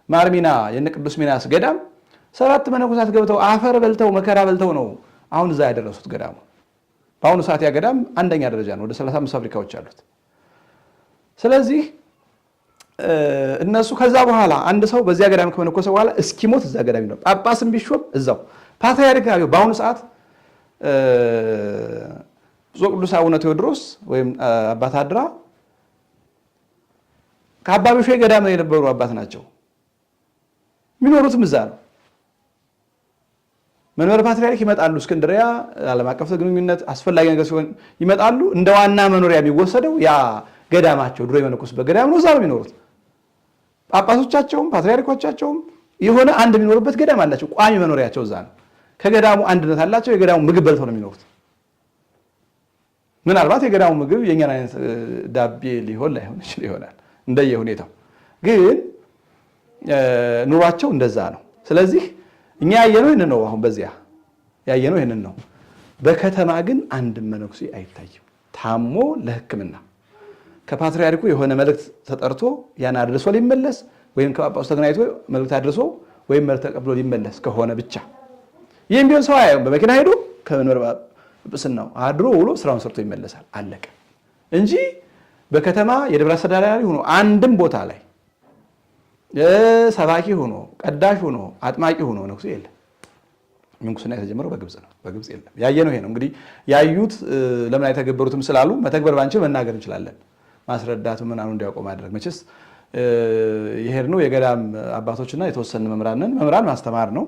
ማርሚና የነ ቅዱስ ሚናስ ገዳም 7 መነኮሳት ገብተው አፈር በልተው መከራ በልተው ነው አሁን እዛ ያደረሱት ገዳሙ። በአሁኑ ሰዓት ያ ገዳም አንደኛ ደረጃ ነው። ወደ 35 ፋብሪካዎች አሉት። ስለዚህ እነሱ ከዛ በኋላ አንድ ሰው በዚያ ገዳም ከመነኮሰ በኋላ እስኪሞት እዛ ገዳም ይኖራል። ጳጳስም ቢሾም እዛው ፓትርያርክ ነው። በአሁኑ ሰዓት ብፁዕ ቅዱስ አቡነ ቴዎድሮስ ወይም አባት አድራ ከአባ ቢሾይ ገዳም የነበሩ አባት ናቸው። የሚኖሩትም እዛ ነው። መንበረ ፓትርያርክ ይመጣሉ። እስክንድሪያ ዓለም አቀፍ ግንኙነት አስፈላጊ ነገር ሲሆን ይመጣሉ። እንደ ዋና መኖሪያ የሚወሰደው ያ ገዳማቸው ድሮ የመነኮሱበት ገዳም ነው። እዛ ነው የሚኖሩት። ጳጳሶቻቸውም ፓትርያርኮቻቸውም የሆነ አንድ የሚኖሩበት ገዳም አላቸው። ቋሚ መኖሪያቸው እዛ ነው። ከገዳሙ አንድነት አላቸው። የገዳሙ ምግብ በልተው ነው የሚኖሩት። ምናልባት የገዳሙ ምግብ የኛን አይነት ዳቤ ሊሆን ላይሆን ይችላል ይሆናል እንደየሁኔታው፣ ግን ኑሯቸው እንደዛ ነው። ስለዚህ እኛ ያየነው ይሄንን ነው። አሁን በዚያ ያየነው ይሄንን ነው። በከተማ ግን አንድ መነኩሴ አይታይም። ታሞ ለሕክምና ከፓትርያርኩ የሆነ መልእክት ተጠርቶ ያን አድርሶ ሊመለስ ወይም ከጳጳሱ ተገናኝቶ መልእክት አድርሶ ወይም መልእክት ተቀብሎ ሊመለስ ከሆነ ብቻ። ይህም ቢሆን ሰው አያየውም። በመኪና ሄዶ ከመንበረ ጵጵስናው አድሮ ውሎ ስራውን ሰርቶ ይመለሳል። አለቀ። እንጂ በከተማ የደብረ አስተዳዳሪ ሆኖ አንድም ቦታ ላይ ሰባኪ ሆኖ ቀዳሽ ሆኖ አጥማቂ ሆኖ መነኩሴ የለም። ምንኩስና የተጀመረው በግብጽ ነው። በግብጽ የለም። ያየነው ይሄ ነው። እንግዲህ ያዩት ለምን አይተገበሩትም ስላሉ መተግበር ባንችል መናገር እንችላለን። ማስረዳቱ ምናምን እንዲያውቁ ማድረግ መቼስ የሄድነው የገዳም አባቶችና የተወሰነ መምህራንን መምህራን ማስተማር ነው።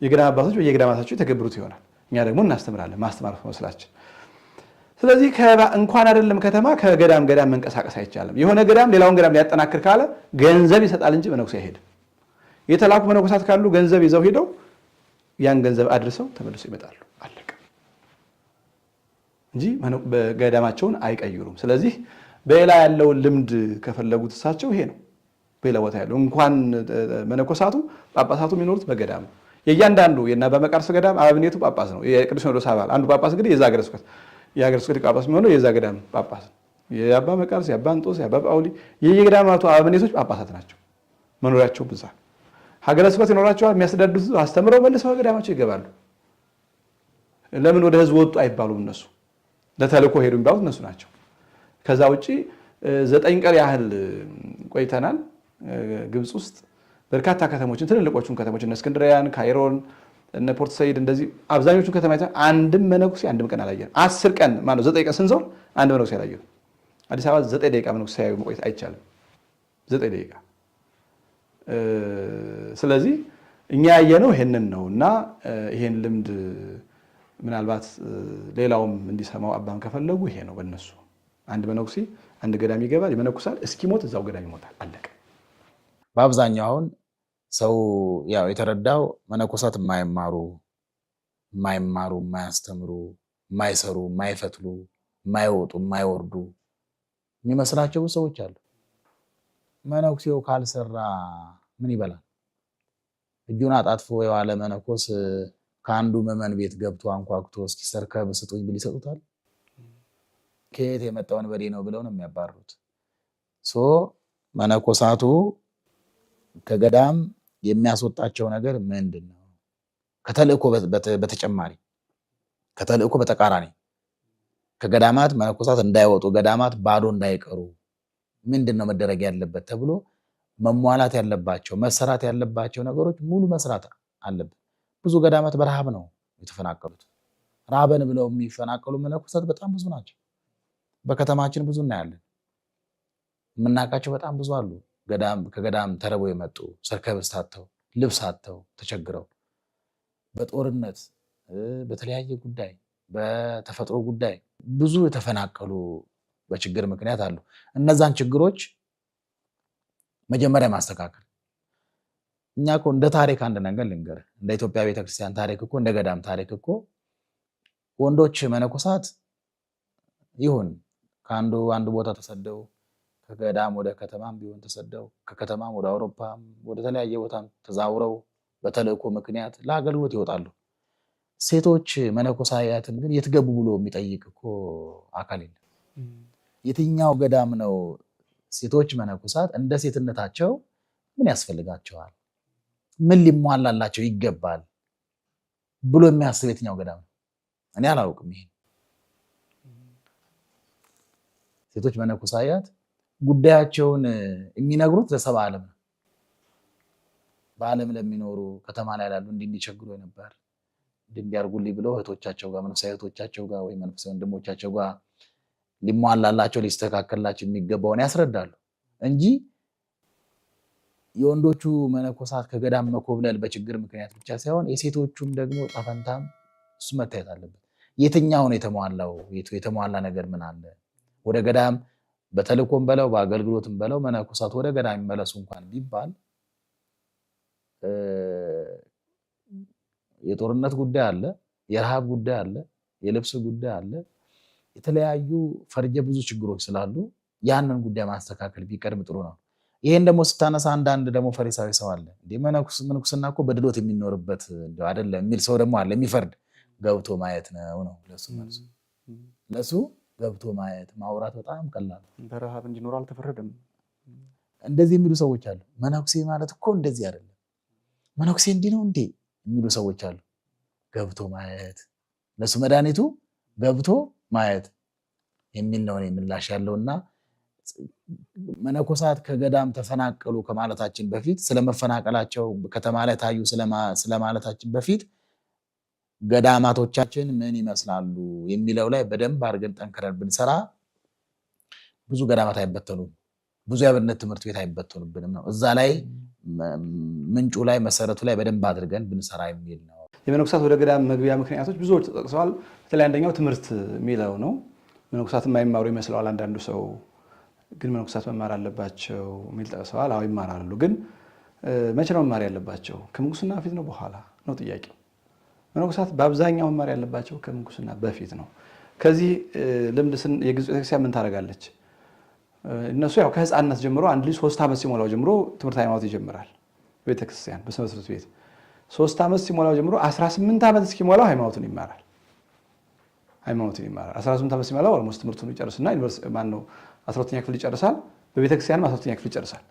የገዳም አባቶች በየገዳማታቸው የተገብሩት ይሆናል። እኛ ደግሞ እናስተምራለን። ማስተማር መስላችን። ስለዚህ እንኳን አይደለም ከተማ ከገዳም ገዳም መንቀሳቀስ አይቻልም። የሆነ ገዳም ሌላውን ገዳም ሊያጠናክር ካለ ገንዘብ ይሰጣል እንጂ መነኩሴ አይሄድም። የተላኩ መነኮሳት ካሉ ገንዘብ ይዘው ሄደው ያን ገንዘብ አድርሰው ተመልሰው ይመጣሉ። አለቀ። እንጂ ገዳማቸውን አይቀይሩም። ስለዚህ በሌላ ያለውን ልምድ ከፈለጉት እሳቸው ይሄ ነው። በሌላ ቦታ ያለው እንኳን መነኮሳቱ ጳጳሳቱ የሚኖሩት በገዳም ነው። የእያንዳንዱ የእነ አባ መቃርስ ገዳም አበምኔቱ ጳጳስ ነው። የቅዱስ ሲኖዶስ አባል አንዱ ጳጳስ እንግዲህ የዛ ሀገረ ስብከት የሀገረ ስብከት ጳጳስ የሚሆነው የዛ ገዳም ጳጳስ ነው። የአባ መቃርስ፣ የአባ እንጦስ፣ የአባ ጳውሊ የየገዳማቱ አበምኔቶች ጳጳሳት ናቸው። መኖሪያቸው ብዛ ሀገረ ስብከት ይኖራቸዋል። የሚያስተዳድሩት አስተምረው መልሰው ገዳማቸው ይገባሉ። ለምን ወደ ህዝብ ወጡ አይባሉም። እነሱ ለተልእኮ ሄዱ የሚባሉት እነሱ ናቸው። ከዛ ውጪ 9 ቀን ያህል ቆይተናል ግብጽ ውስጥ በርካታ ከተሞችን ትልልቆቹን ከተሞች እነ እስክንድሪያን፣ ካይሮን፣ እነ ፖርት ሰይድ እንደዚህ አብዛኞቹን ከተማ አይተን አንድም መነኩሴ አንድም ቀን አላየንም። 10 ቀን ማለት 9 ቀን ስንዞር አንድ መነኩሴ አላየንም። አዲስ አበባ 9 ደቂቃ መነኩሴ ሳያዩ መቆየት አይቻልም። 9 ደቂቃ። ስለዚህ እኛ ያየነው ይሄንን ነውና ይሄን ልምድ ምናልባት ሌላውም እንዲሰማው አባም ከፈለጉ ይሄ ነው። በእነሱ አንድ መነኩሴ አንድ ገዳም ይገባል፣ ይመነኩሳል፣ እስኪሞት እዛው ገዳም ይሞታል። አለቀ። በአብዛኛው አሁን ሰው ያው የተረዳው መነኮሳት የማይማሩ የማይማሩ፣ የማያስተምሩ፣ የማይሰሩ፣ የማይፈትሉ፣ የማይወጡ፣ የማይወርዱ የሚመስላቸው ሰዎች አሉ። መነኩሴው ካልሰራ ምን ይበላል? እጁን አጣጥፎ የዋለ መነኮስ ከአንዱ ምዕመን ቤት ገብቶ አንኳኩቶ እስኪ ሰርከብ ስጡኝ ብል ይሰጡታል? ከየት የመጣ ወንበዴ ነው ብለው ነው የሚያባርሩት። So መነኮሳቱ ከገዳም የሚያስወጣቸው ነገር ምንድን ነው? ከተልእኮ በተጨማሪ፣ ከተልእኮ በተቃራኒ ከገዳማት መነኮሳት እንዳይወጡ፣ ገዳማት ባዶ እንዳይቀሩ ምንድን ነው መደረግ ያለበት ተብሎ መሟላት ያለባቸው፣ መሰራት ያለባቸው ነገሮች ሙሉ መስራት አለብን። ብዙ ገዳማት በረሃብ ነው የተፈናቀሉት። ራበን ብለው የሚፈናቀሉ መነኮሳት በጣም ብዙ ናቸው። በከተማችን ብዙ እናያለን። የምናውቃቸው በጣም ብዙ አሉ። ከገዳም ተርበው የመጡ፣ ሰርከብስት አጥተው፣ ልብስ አጥተው፣ ተቸግረው፣ በጦርነት፣ በተለያየ ጉዳይ፣ በተፈጥሮ ጉዳይ ብዙ የተፈናቀሉ በችግር ምክንያት አሉ። እነዛን ችግሮች መጀመሪያ ማስተካከል። እኛ እኮ እንደ ታሪክ አንድ ነገር ልንገርህ፣ እንደ ኢትዮጵያ ቤተክርስቲያን ታሪክ እኮ፣ እንደ ገዳም ታሪክ እኮ ወንዶች መነኮሳት ይሁን ከአንዱ አንዱ ቦታ ተሰደው፣ ከገዳም ወደ ከተማም ቢሆን ተሰደው፣ ከከተማም ወደ አውሮፓም ወደ ተለያየ ቦታም ተዛውረው በተልእኮ ምክንያት ለአገልግሎት ይወጣሉ። ሴቶች መነኮሳያትን ግን የት ገቡ ብሎ የሚጠይቅ እኮ አካል የለም። የትኛው ገዳም ነው ሴቶች መነኮሳት እንደ ሴትነታቸው ምን ያስፈልጋቸዋል፣ ምን ሊሟላላቸው ይገባል ብሎ የሚያስብ የትኛው ገዳም ነው? እኔ አላውቅም። ይሄን ሴቶች መነኮሳያት ጉዳያቸውን የሚነግሩት ለሰብአ ዓለም ነው። በዓለም ለሚኖሩ፣ ከተማ ላይ ላሉ እንዲህ እንዲቸግሩ ነበር፣ እንዲህ እንዲያርጉልኝ ብለው እህቶቻቸው ጋር፣ መንፈሳዊ እህቶቻቸው ጋር ወይ መንፈሳዊ ወንድሞቻቸው ጋር ሊሟላላቸው፣ ሊስተካከልላቸው የሚገባውን ያስረዳሉ እንጂ የወንዶቹ መነኮሳት ከገዳም መኮብለል በችግር ምክንያት ብቻ ሳይሆን የሴቶቹም ደግሞ ጣፈንታም እሱ መታየት አለበት። የትኛው ነው የተሟላው? የተሟላ ነገር ምን አለ? ወደ ገዳም በተልእኮም በለው በአገልግሎትም በለው መነኮሳት ወደ ገዳም ይመለሱ እንኳን ቢባል የጦርነት ጉዳይ አለ፣ የረሃብ ጉዳይ አለ፣ የልብስ ጉዳይ አለ። የተለያዩ ፈርጀ ብዙ ችግሮች ስላሉ ያንን ጉዳይ ማስተካከል ቢቀድም ጥሩ ነው። ይሄን ደግሞ ስታነሳ አንዳንድ ደግሞ ፈሪሳዊ ሰው አለ። እንዴ ምንኩስና እኮ በድሎት የሚኖርበት እንደው አይደለም የሚል ሰው ደግሞ አለ። የሚፈርድ። ገብቶ ማየት ነው ነው ለሱ መልሱ። ለሱ ገብቶ ማየት፣ ማውራት በጣም ቀላል ነው። በረሃብ እንዲኖር አልተፈረደም። እንደዚህ የሚሉ ሰዎች አሉ። መነኩሴ ማለት እኮ እንደዚህ አይደለም፣ መነኩሴ እንዲህ ነው እንዴ የሚሉ ሰዎች አሉ። ገብቶ ማየት ለሱ መድኃኒቱ ገብቶ ማየት የሚል ነው እኔ ምላሽ ያለውና መነኮሳት ከገዳም ተፈናቀሉ ከማለታችን በፊት፣ ስለመፈናቀላቸው ከተማ ላይ ታዩ ስለማለታችን በፊት ገዳማቶቻችን ምን ይመስላሉ የሚለው ላይ በደንብ አድርገን ጠንክረን ብንሰራ ብዙ ገዳማት አይበተኑም፣ ብዙ የአብነት ትምህርት ቤት አይበተኑብንም ነው። እዛ ላይ ምንጩ ላይ፣ መሰረቱ ላይ በደንብ አድርገን ብንሰራ የሚል ነው። የመነኮሳት ወደ ገዳም መግቢያ ምክንያቶች ብዙዎች ተጠቅሰዋል። በተለይ አንደኛው ትምህርት የሚለው ነው። መነኮሳት የማይማሩ ይመስለዋል አንዳንዱ ሰው፣ ግን መነኮሳት መማር አለባቸው የሚል ጠቅሰዋል። አዎ ይማራሉ። ግን መቼ ነው መማር ያለባቸው? ከምንኩስና በፊት ነው በኋላ ነው ጥያቄው። መነኮሳት በአብዛኛው መማር ያለባቸው ከምንኩስና በፊት ነው። ከዚህ ልምድ የግብፅ ቤተክርስቲያን ምን ታደርጋለች? እነሱ ያው ከህፃንነት ጀምሮ አንድ ልጅ 3 ዓመት ሲሞላው ጀምሮ ትምህርት ሃይማኖት ይጀምራል። ቤተክርስቲያን በስነ ቤት 3 ዓመት ሲሞላው ጀምሮ 18 ዓመት እስኪሞላው ሃይማኖቱን ይማራል። ሃይማኖቱን ይማራል። 18 ዓመት ሲሞላው almost ትምህርቱን ይጨርስና ዩኒቨርሲቲ ማነው 12ኛ ክፍል ይጨርሳል። በቤተክርስቲያንም 12ኛ ክፍል ይጨርሳል።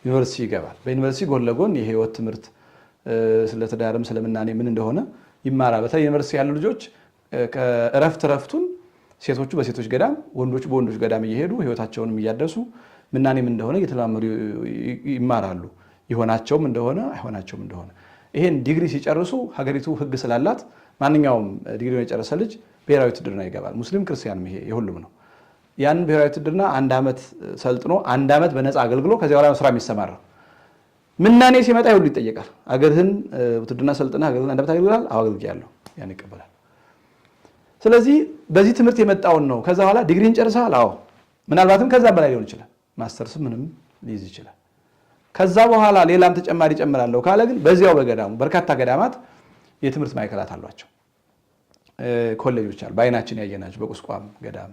ዩኒቨርሲቲ ይገባል። በዩኒቨርሲቲ ጎን ለጎን የህይወት ትምህርት፣ ስለ ትዳርም ስለምናኔ ምን እንደሆነ ይማራል። በተለይ ዩኒቨርሲቲ ያሉ ልጆች ከእረፍት እረፍቱን ሴቶቹ በሴቶች ገዳም፣ ወንዶቹ በወንዶች ገዳም እየሄዱ ህይወታቸውንም እያደሱ ምናኔ ምን እንደሆነ እየተለማመዱ ይማራሉ። ይሆናቸውም እንደሆነ አይሆናቸውም እንደሆነ ይሄን ዲግሪ ሲጨርሱ ሀገሪቱ ህግ ስላላት ማንኛውም ዲግሪ የጨረሰ ልጅ ብሔራዊ ውትድርና ይገባል። ሙስሊም ክርስቲያንም ይሄ የሁሉም ነው። ያንን ብሔራዊ ውትድርና አንድ ዓመት ሰልጥኖ አንድ ዓመት በነፃ አገልግሎ ከዚያ በኋላ ስራ የሚሰማራው። ምናኔ ሲመጣ ሁሉ ይጠየቃል። አገርህን ውትድርና ሰልጥነህ አገርህን አንድ ዓመት አገልግለሃል? አዎ አገልግያለሁ። ያን ይቀበላል። ስለዚህ በዚህ ትምህርት የመጣውን ነው። ከዛ በኋላ ዲግሪን ጨርሰሃል? አዎ። ምናልባትም ከዛ በላይ ሊሆን ይችላል። ማስተርስ ምንም ሊይዝ ይችላል። ከዛ በኋላ ሌላም ተጨማሪ ጨምራለሁ ካለ ግን በዚያው በገዳሙ በርካታ ገዳማት የትምህርት ማዕከላት አሏቸው። ኮሌጆች አሉ። በአይናችን ያየናቸው በቁስቋም ገዳም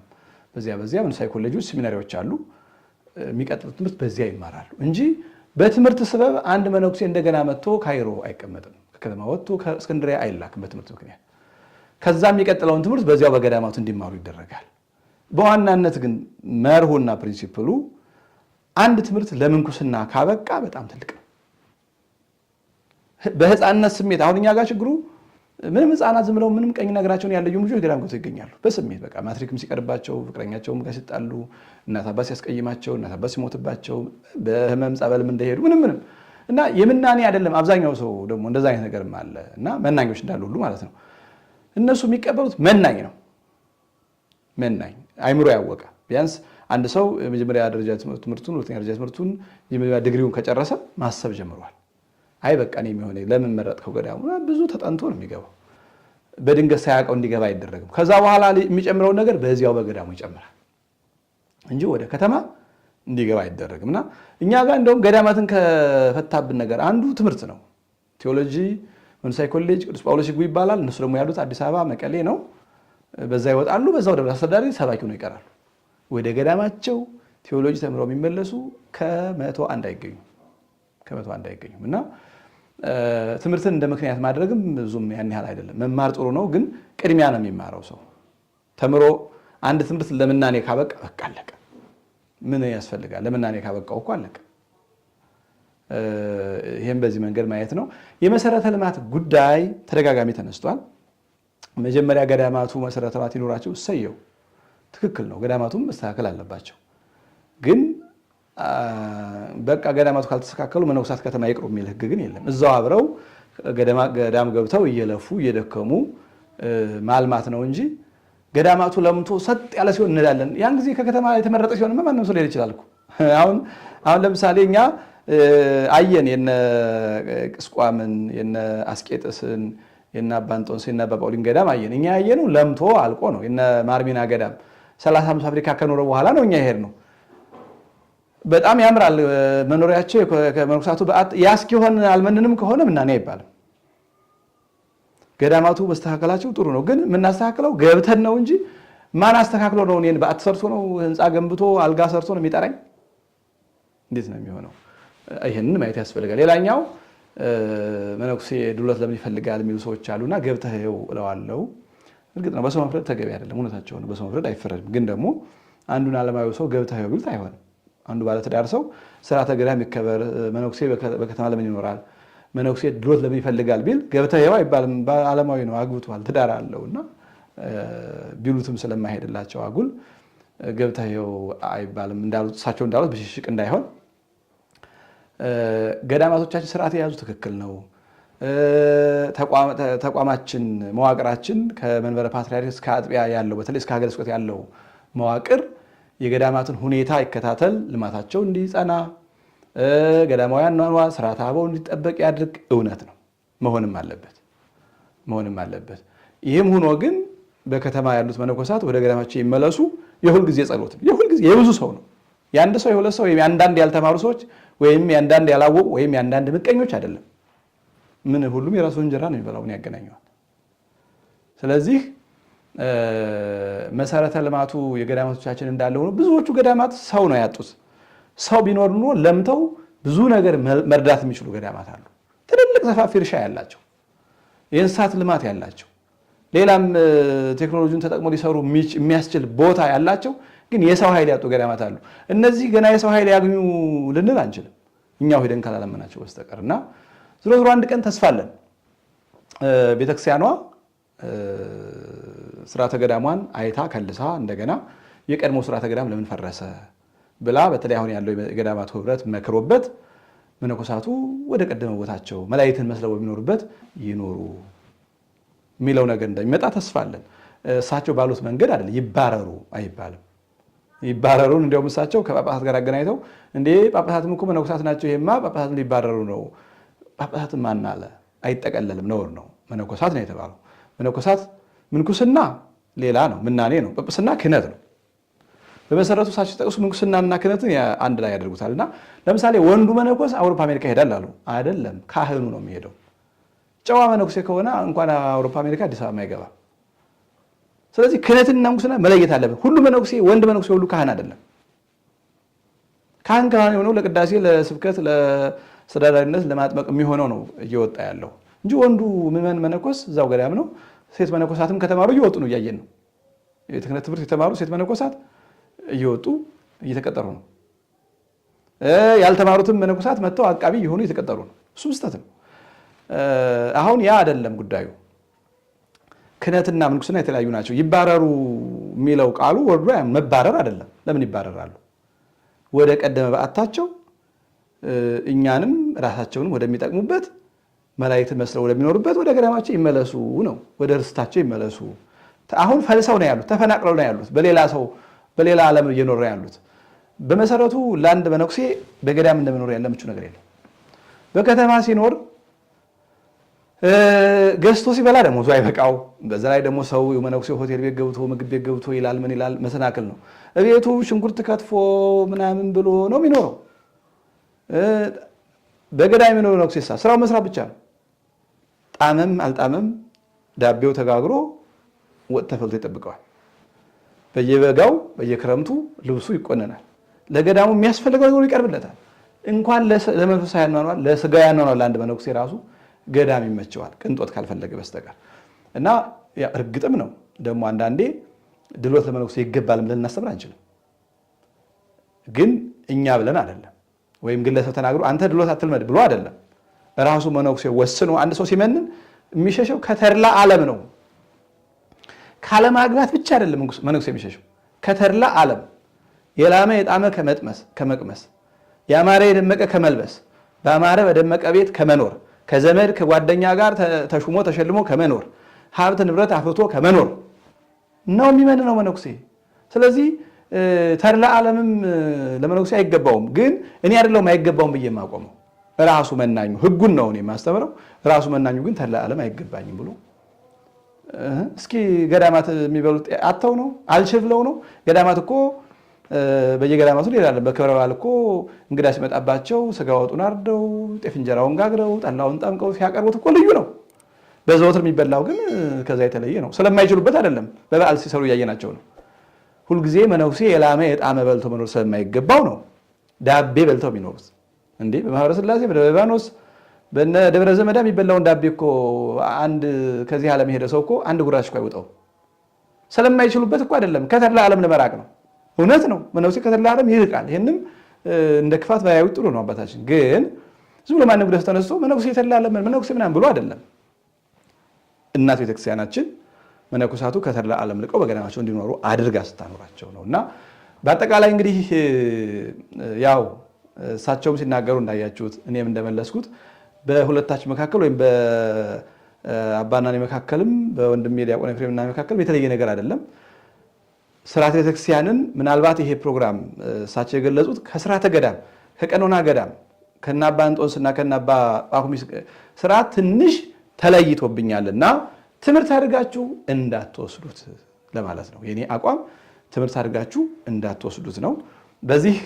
በዚያ በዚያ መንፈሳዊ ኮሌጆች፣ ሴሚናሪዎች አሉ። የሚቀጥሉት ትምህርት በዚያ ይማራሉ እንጂ በትምህርት ስበብ አንድ መነኩሴ እንደገና መጥቶ ካይሮ አይቀመጥም። ከከተማ ወጥቶ ከእስክንድሪያ አይላክም በትምህርት ምክንያት። ከዛ የሚቀጥለውን ትምህርት በዚያው በገዳማቱ እንዲማሩ ይደረጋል። በዋናነት ግን መርሁና principle ኡ አንድ ትምህርት ለምንኩስና ካበቃ በጣም ትልቅ ነው። በህፃንነት ስሜት አሁን እኛ ጋር ችግሩ ምንም ህፃናት ዝም ብለው ምንም ቀኝና ግራቸውን ያለዩ ልጆች ገዳም ገብተው ይገኛሉ። በስሜት በቃ ማትሪክም ሲቀርባቸው፣ ፍቅረኛቸውም ጋር ሲጣሉ፣ እናት አባት ሲያስቀይማቸው፣ እናት አባት ሲሞትባቸው፣ በህመም ጸበልም እንደሄዱ ምንም ምንም እና የምናኔ አይደለም። አብዛኛው ሰው ደግሞ እንደዛ አይነት ነገርም አለ እና መናኞች እንዳሉ ሁሉ ማለት ነው። እነሱ የሚቀበሉት መናኝ ነው። መናኝ አይምሮ ያወቀ ቢያንስ አንድ ሰው የመጀመሪያ ደረጃ ትምህርቱን፣ ሁለተኛ ደረጃ ትምህርቱን፣ የመጀመሪያ ዲግሪውን ከጨረሰ ማሰብ ጀምሯል። አይ በቃ እኔ የሚሆነ ለምን መረጥከው ገዳሙ ብዙ ተጠንቶ ነው የሚገባው። በድንገት ሳያውቀው እንዲገባ አይደረግም። ከዛ በኋላ የሚጨምረውን ነገር በዚያው በገዳሙ ይጨምራል እንጂ ወደ ከተማ እንዲገባ አይደረግም። እና እኛ ጋር እንደውም ገዳማትን ከፈታብን ነገር አንዱ ትምህርት ነው። ቴዎሎጂ መንፈሳዊ ኮሌጅ ቅዱስ ጳውሎስ ይግቡ ይባላል። እነሱ ደግሞ ያሉት አዲስ አበባ መቀሌ ነው። በዛ ይወጣሉ። በዛው ደብረ አስተዳዳሪ ሰባኪ ነው ይቀራሉ። ወደ ገዳማቸው ቴዎሎጂ ተምረው የሚመለሱ ከ101 አይገኙም። ከ101 አይገኙም። እና ትምህርትን እንደ ምክንያት ማድረግም ብዙም ያን ያህል አይደለም። መማር ጥሩ ነው፣ ግን ቅድሚያ ነው የሚማረው ሰው ተምሮ አንድ ትምህርት ለምናኔ ካበቃ በቃ አለቀ። ምን ያስፈልጋል? ለምናኔ ካበቃው እኮ አለቀ። ይህም በዚህ መንገድ ማየት ነው። የመሰረተ ልማት ጉዳይ ተደጋጋሚ ተነስቷል። መጀመሪያ ገዳማቱ መሰረተ ልማት ይኖራቸው እሰየው፣ ትክክል ነው። ገዳማቱም መስተካከል አለባቸው። ግን በቃ ገዳማቱ ካልተስተካከሉ መነኮሳት ከተማ ይቅሩ የሚል ሕግ ግን የለም። እዛው አብረው ገዳም ገብተው እየለፉ እየደከሙ ማልማት ነው እንጂ ገዳማቱ ለምቶ ሰጥ ያለ ሲሆን እንላለን። ያን ጊዜ ከከተማ የተመረጠ ሲሆን ማንም ሰው ሊሄድ ይችላል እኮ። አሁን አሁን ለምሳሌ እኛ አየን የነ ቅስቋምን የነ አስቄጥስን የነ አባ እንጦንስ የነ አባ ጳውሊን ገዳም አየን። እኛ ያየነው ለምቶ አልቆ ነው። የነ ማርሚና ገዳም 35 ፋብሪካ ከኖረ በኋላ ነው እኛ የሄድነው። በጣም ያምራል መኖሪያቸው ከመነኮሳቱ በዓት ያ እስኪሆን አልመንንም ከሆነ ምናኔ አይባልም። ገዳማቱ መስተካከላቸው ጥሩ ነው፣ ግን የምናስተካክለው ገብተን ነው እንጂ ማን አስተካክሎ ነው እኔን በዓት ሰርቶ ነው ህንፃ ገንብቶ አልጋ ሰርቶ ነው የሚጠራኝ? እንዴት ነው የሚሆነው? ይህንን ማየት ያስፈልጋል። ሌላኛው መነኩሴ ዱለት ለምን ይፈልጋል የሚሉ ሰዎች አሉና ገብተህ ይኸው እለዋለሁ። እርግጥ ነው በሰው መፍረድ ተገቢ አይደለም፣ እውነታቸው ነው። በሰው መፍረድ አይፈረድም። ግን ደግሞ አንዱን ዓለማዊ ሰው ገብተህ ይኸው ቢሉት አይሆንም። አንዱ ባለትዳር ሰው ስርዓተ ገዳም ይከበር፣ መነኩሴ በከተማ ለምን ይኖራል፣ መነኩሴ ድሎት ለምን ይፈልጋል ቢል ገብተህ ይኸው አይባልም። ዓለማዊ ነው፣ አግብቷል፣ ትዳር አለውና ቢሉትም ስለማይሄድላቸው አጉል ገብተህ ይኸው አይባልም። እንዳሉት እሳቸው እንዳሉት ብሽሽቅ እንዳይሆን ገዳማቶቻችን ስርዓት የያዙ ትክክል ነው። ተቋማችን መዋቅራችን ከመንበረ ፓትርያርክ እስከ አጥቢያ ያለው በተለይ እስከ ሀገረ ስብከት ያለው መዋቅር የገዳማትን ሁኔታ ይከታተል፣ ልማታቸው እንዲጸና፣ ገዳማውያን ኗኗር ስርዓተ አበው እንዲጠበቅ ያድርግ። እውነት ነው፣ መሆንም አለበት መሆንም አለበት። ይህም ሆኖ ግን በከተማ ያሉት መነኮሳት ወደ ገዳማቸው ይመለሱ። የሁል ጊዜ ጸሎት ነው። የሁል ጊዜ የብዙ ሰው ነው። የአንድ ሰው የሁለት ሰው ወይም የአንዳንድ ያልተማሩ ሰዎች ወይም የአንዳንድ ያላወቁ ወይም የአንዳንድ ምቀኞች አይደለም። ምን ሁሉም የራሱ እንጀራ ነው የሚበላው፣ ምን ያገናኘዋል? ስለዚህ መሰረተ ልማቱ የገዳማቶቻችን እንዳለ ሆኖ ብዙዎቹ ገዳማት ሰው ነው ያጡት። ሰው ቢኖር ኖሮ ለምተው ብዙ ነገር መርዳት የሚችሉ ገዳማት አሉ። ትልልቅ ሰፋፊ እርሻ ያላቸው፣ የእንስሳት ልማት ያላቸው፣ ሌላም ቴክኖሎጂን ተጠቅሞ ሊሰሩ የሚያስችል ቦታ ያላቸው ግን የሰው ኃይል ያጡ ገዳማት አሉ። እነዚህ ገና የሰው ኃይል ያግኙ ልንል አንችልም፣ እኛው ሄደን ካላለመናቸው በስተቀር እና ዝሮ ዝሮ አንድ ቀን ተስፋ አለን። ቤተክርስቲያኗ ስርዓተ ገዳሟን አይታ ከልሳ እንደገና የቀድሞ ስርዓተ ገዳም ለምን ፈረሰ ብላ በተለይ አሁን ያለው የገዳማቱ ህብረት መክሮበት መነኮሳቱ ወደ ቀደመ ቦታቸው መላእክትን መስለው በሚኖሩበት ይኖሩ የሚለው ነገር እንደሚመጣ ተስፋ አለን። እሳቸው ባሉት መንገድ አይደለም ይባረሩ አይባልም። ይባረሩን እንዲያውም እሳቸው ከጳጳሳት ጋር አገናኝተው እንዴ ጳጳሳትም እኮ መነኮሳት ናቸው፣ ይሄማ ጳጳሳትም ሊባረሩ ነው። ጳጳሳትም ማን አለ? አይጠቀለልም፣ ነውር ነው። መነኮሳት ነው የተባለው። መነኮሳት ምንኩስና ሌላ ነው፣ ምናኔ ነው። ጵጵስና ክህነት ነው። በመሰረቱ እሳቸው ሲጠቅሱ ምንኩስናና ክህነትን አንድ ላይ ያደርጉታል። እና ለምሳሌ ወንዱ መነኮስ አውሮፓ አሜሪካ ይሄዳል አሉ። አይደለም፣ ካህኑ ነው የሚሄደው። ጨዋ መነኩሴ ከሆነ እንኳን አውሮፓ አሜሪካ አዲስ አበባ አይገባም። ስለዚህ ክህነትና ምንኩስና መለየት አለብን። ሁሉ መነኩሴ ወንድ መነኩሴ ሁሉ ካህን አይደለም። ካህን ካህን የሆነው ለቅዳሴ፣ ለስብከት፣ ለአስተዳዳሪነት፣ ለማጥመቅ የሚሆነው ነው እየወጣ ያለው እንጂ ወንዱ ምዕመን መነኮስ እዛው ገዳም ነው። ሴት መነኮሳትም ከተማሩ እየወጡ ነው፣ እያየን ነው። የቤተ ክህነት ትምህርት የተማሩ ሴት መነኮሳት እየወጡ እየተቀጠሩ ነው። ያልተማሩትም መነኮሳት መጥተው አቃቢ እየሆኑ እየተቀጠሩ ነው። እሱም ስህተት ነው። አሁን ያ አይደለም ጉዳዩ። ክህነትና ምንኩስና የተለያዩ ናቸው። ይባረሩ የሚለው ቃሉ ወርዶ መባረር አይደለም። ለምን ይባረራሉ? ወደ ቀደመ በዓታቸው እኛንም ራሳቸውንም ወደሚጠቅሙበት መላእክትን መስለው ወደሚኖሩበት ወደ ገዳማቸው ይመለሱ ነው። ወደ ርስታቸው ይመለሱ። አሁን ፈልሰው ነው ያሉት፣ ተፈናቅለው ነው ያሉት፣ በሌላ ሰው በሌላ ዓለም እየኖሩ ያሉት። በመሰረቱ ለአንድ መነኩሴ በገዳም እንደመኖር ያለ ምቹ ነገር የለም። በከተማ ሲኖር ገዝቶ ሲበላ ደሞዙ አይበቃው። በዛ ላይ ደግሞ ሰው መነኩሴ ሆቴል ቤት ገብቶ ምግብ ቤት ገብቶ ይላል ምን ይላል፣ መሰናክል ነው። እቤቱ ሽንኩርት ከትፎ ምናምን ብሎ ነው የሚኖረው። በገዳም የሚኖረው መነኩሴ ስራው መስራት ብቻ ነው። ጣመም አልጣመም ዳቤው ተጋግሮ ወጥ ተፈልቶ ይጠብቀዋል። በየበጋው በየክረምቱ ልብሱ ይቆነናል። ለገዳሙ የሚያስፈልገው ነገር ይቀርብለታል። እንኳን ለመንፈሳዊ አኗኗር ለስጋዊ አኗኗር ለአንድ መነኩሴ ራሱ ገዳም ይመቸዋል፣ ቅንጦት ካልፈለገ በስተቀር እና እርግጥም ነው ደግሞ አንዳንዴ ድሎት ለመነኩሴ ይገባል ብለን ልናስተምር አንችልም። ግን እኛ ብለን አይደለም፣ ወይም ግለሰብ ተናግሮ አንተ ድሎት አትልመድ ብሎ አይደለም። ራሱ መነኩሴ ወስኖ አንድ ሰው ሲመንን የሚሸሸው ከተድላ ዓለም ነው። ካለማግባት ብቻ አይደለም መነኩሴ የሚሸሸው ከተድላ ዓለም የላመ የጣመ ከመጥመስ ከመቅመስ፣ ያማረ የደመቀ ከመልበስ፣ በአማረ በደመቀ ቤት ከመኖር፣ ከዘመድ ከጓደኛ ጋር ተሹሞ ተሸልሞ ከመኖር፣ ሀብት ንብረት አፍርቶ ከመኖር ነው የሚመንነው መነኩሴ። ስለዚህ ተድላ ዓለምም ለመነኩሴ አይገባውም። ግን እኔ አይደለሁም አይገባውም ብዬ የማቆመው ራሱ መናኙ ሕጉን ነው እኔ የማስተምረው። ራሱ መናኙ ግን ተድላ ዓለም አይገባኝም ብሎ እስኪ ገዳማት የሚበሉት አተው ነው አልችል ብለው ነው። ገዳማት እኮ በየገዳማቱ ሌላ በክብረ በዓል እኮ እንግዳ ሲመጣባቸው ስጋ ወጡን አርደው ጤፍ እንጀራውን ጋግረው ጠላውን ጠምቀው ሲያቀርቡት እኮ ልዩ ነው። በዘወትር የሚበላው ግን ከዛ የተለየ ነው። ስለማይችሉበት አይደለም፣ በበዓል ሲሰሩ እያየናቸው ነው። ሁልጊዜ መነኩሴ የላመ የጣመ በልቶ መኖር ስለማይገባው ነው ዳቤ በልተው የሚኖሩት። እንዴ በማህበረ ሥላሴ በደብረ ሊባኖስ በነ ደብረ ዘመዳ የሚበላውን ዳቤ እኮ አንድ ከዚህ ዓለም የሄደ ሰው እኮ አንድ ጉራሽ እኮ አይወጣው። ስለማይችሉበት እኮ አይደለም፣ ከተድላ ዓለም ለመራቅ ነው። እውነት ነው፣ መነኩሴ ከተድላ ዓለም ይርቃል። ይህንም እንደ ክፋት ባያዩት ጥሩ ነው። አባታችን ግን ዝም ብሎ ማንም ግለሰብ ተነስቶ መነኩሴ የተድላ ዓለም መነኩሴ ምናምን ብሎ አይደለም። እናት ቤተክርስቲያናችን መነኮሳቱ ከተድላ ዓለም ልቀው በገዳማቸው እንዲኖሩ አድርጋ ስታኖራቸው ነው። እና በአጠቃላይ እንግዲህ ያው እሳቸውም ሲናገሩ እንዳያችሁት እኔም እንደመለስኩት በሁለታችን መካከል ወይም በአባና እኔ መካከልም በወንድሜ ዲያቆን ኤፍሬምና መካከል የተለየ ነገር አይደለም። ስርዓተ ቤተክርስቲያንን ምናልባት ይሄ ፕሮግራም እሳቸው የገለጹት ከስርዓተ ገዳም ከቀኖና ገዳም ከነ አባ እንጦንስና ከነ አባ ጳኩሚስ ስርዓት ትንሽ ተለይቶብኛልና ትምህርት አድርጋችሁ እንዳትወስዱት ለማለት ነው። የኔ አቋም ትምህርት አድርጋችሁ እንዳትወስዱት ነው። በዚህ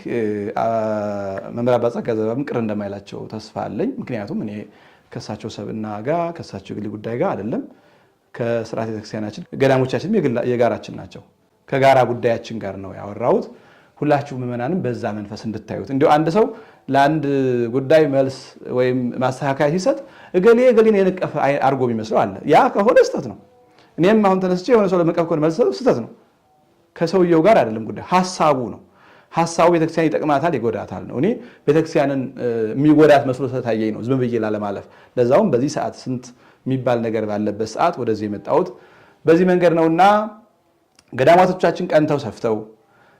መምህር አባ ጸጋ ዘበአብም ቅር እንደማይላቸው ተስፋ አለኝ። ምክንያቱም እኔ ከእሳቸው ሰብእና ጋር ከእሳቸው የግል ጉዳይ ጋር አይደለም፣ ከስርዓተ ቤተክርስቲያናችን ገዳሞቻችንም የጋራችን ናቸው። ከጋራ ጉዳያችን ጋር ነው ያወራሁት። ሁላችሁ ምዕመናንም በዛ መንፈስ እንድታዩት እንዲሁ አንድ ሰው ለአንድ ጉዳይ መልስ ወይም ማስተካከያ ሲሰጥ እገሌ እገሌን የነቀፈ አድርጎ የሚመስለው አለ። ያ ከሆነ ስህተት ነው። እኔም አሁን ተነስቼ የሆነ ሰው ለመንቀፍ ከሆነ መልስ ስህተት ነው። ከሰውየው ጋር አይደለም ጉዳይ፣ ሀሳቡ ነው። ሀሳቡ ቤተክርስቲያን ይጠቅማታል ይጎዳታል ነው። እኔ ቤተክርስቲያንን የሚጎዳት መስሎ ስለታየኝ ነው ዝም ብዬ ላለማለፍ። ለዛውም በዚህ ሰዓት ስንት የሚባል ነገር ባለበት ሰዓት ወደዚህ የመጣሁት በዚህ መንገድ ነውና ገዳማቶቻችን ቀንተው ሰፍተው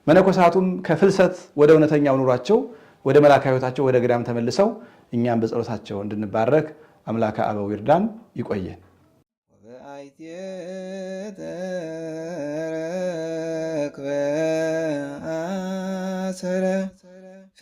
መነኮሳቱም ከፍልሰት ወደ እውነተኛው ኑሯቸው ወደ መላካ ሕይወታቸው ወደ ገዳም ተመልሰው እኛም በጸሎታቸው እንድንባረክ አምላከ አበው ይርዳን። ይቆየን። ተረክበ አሰረ ፍኖተ።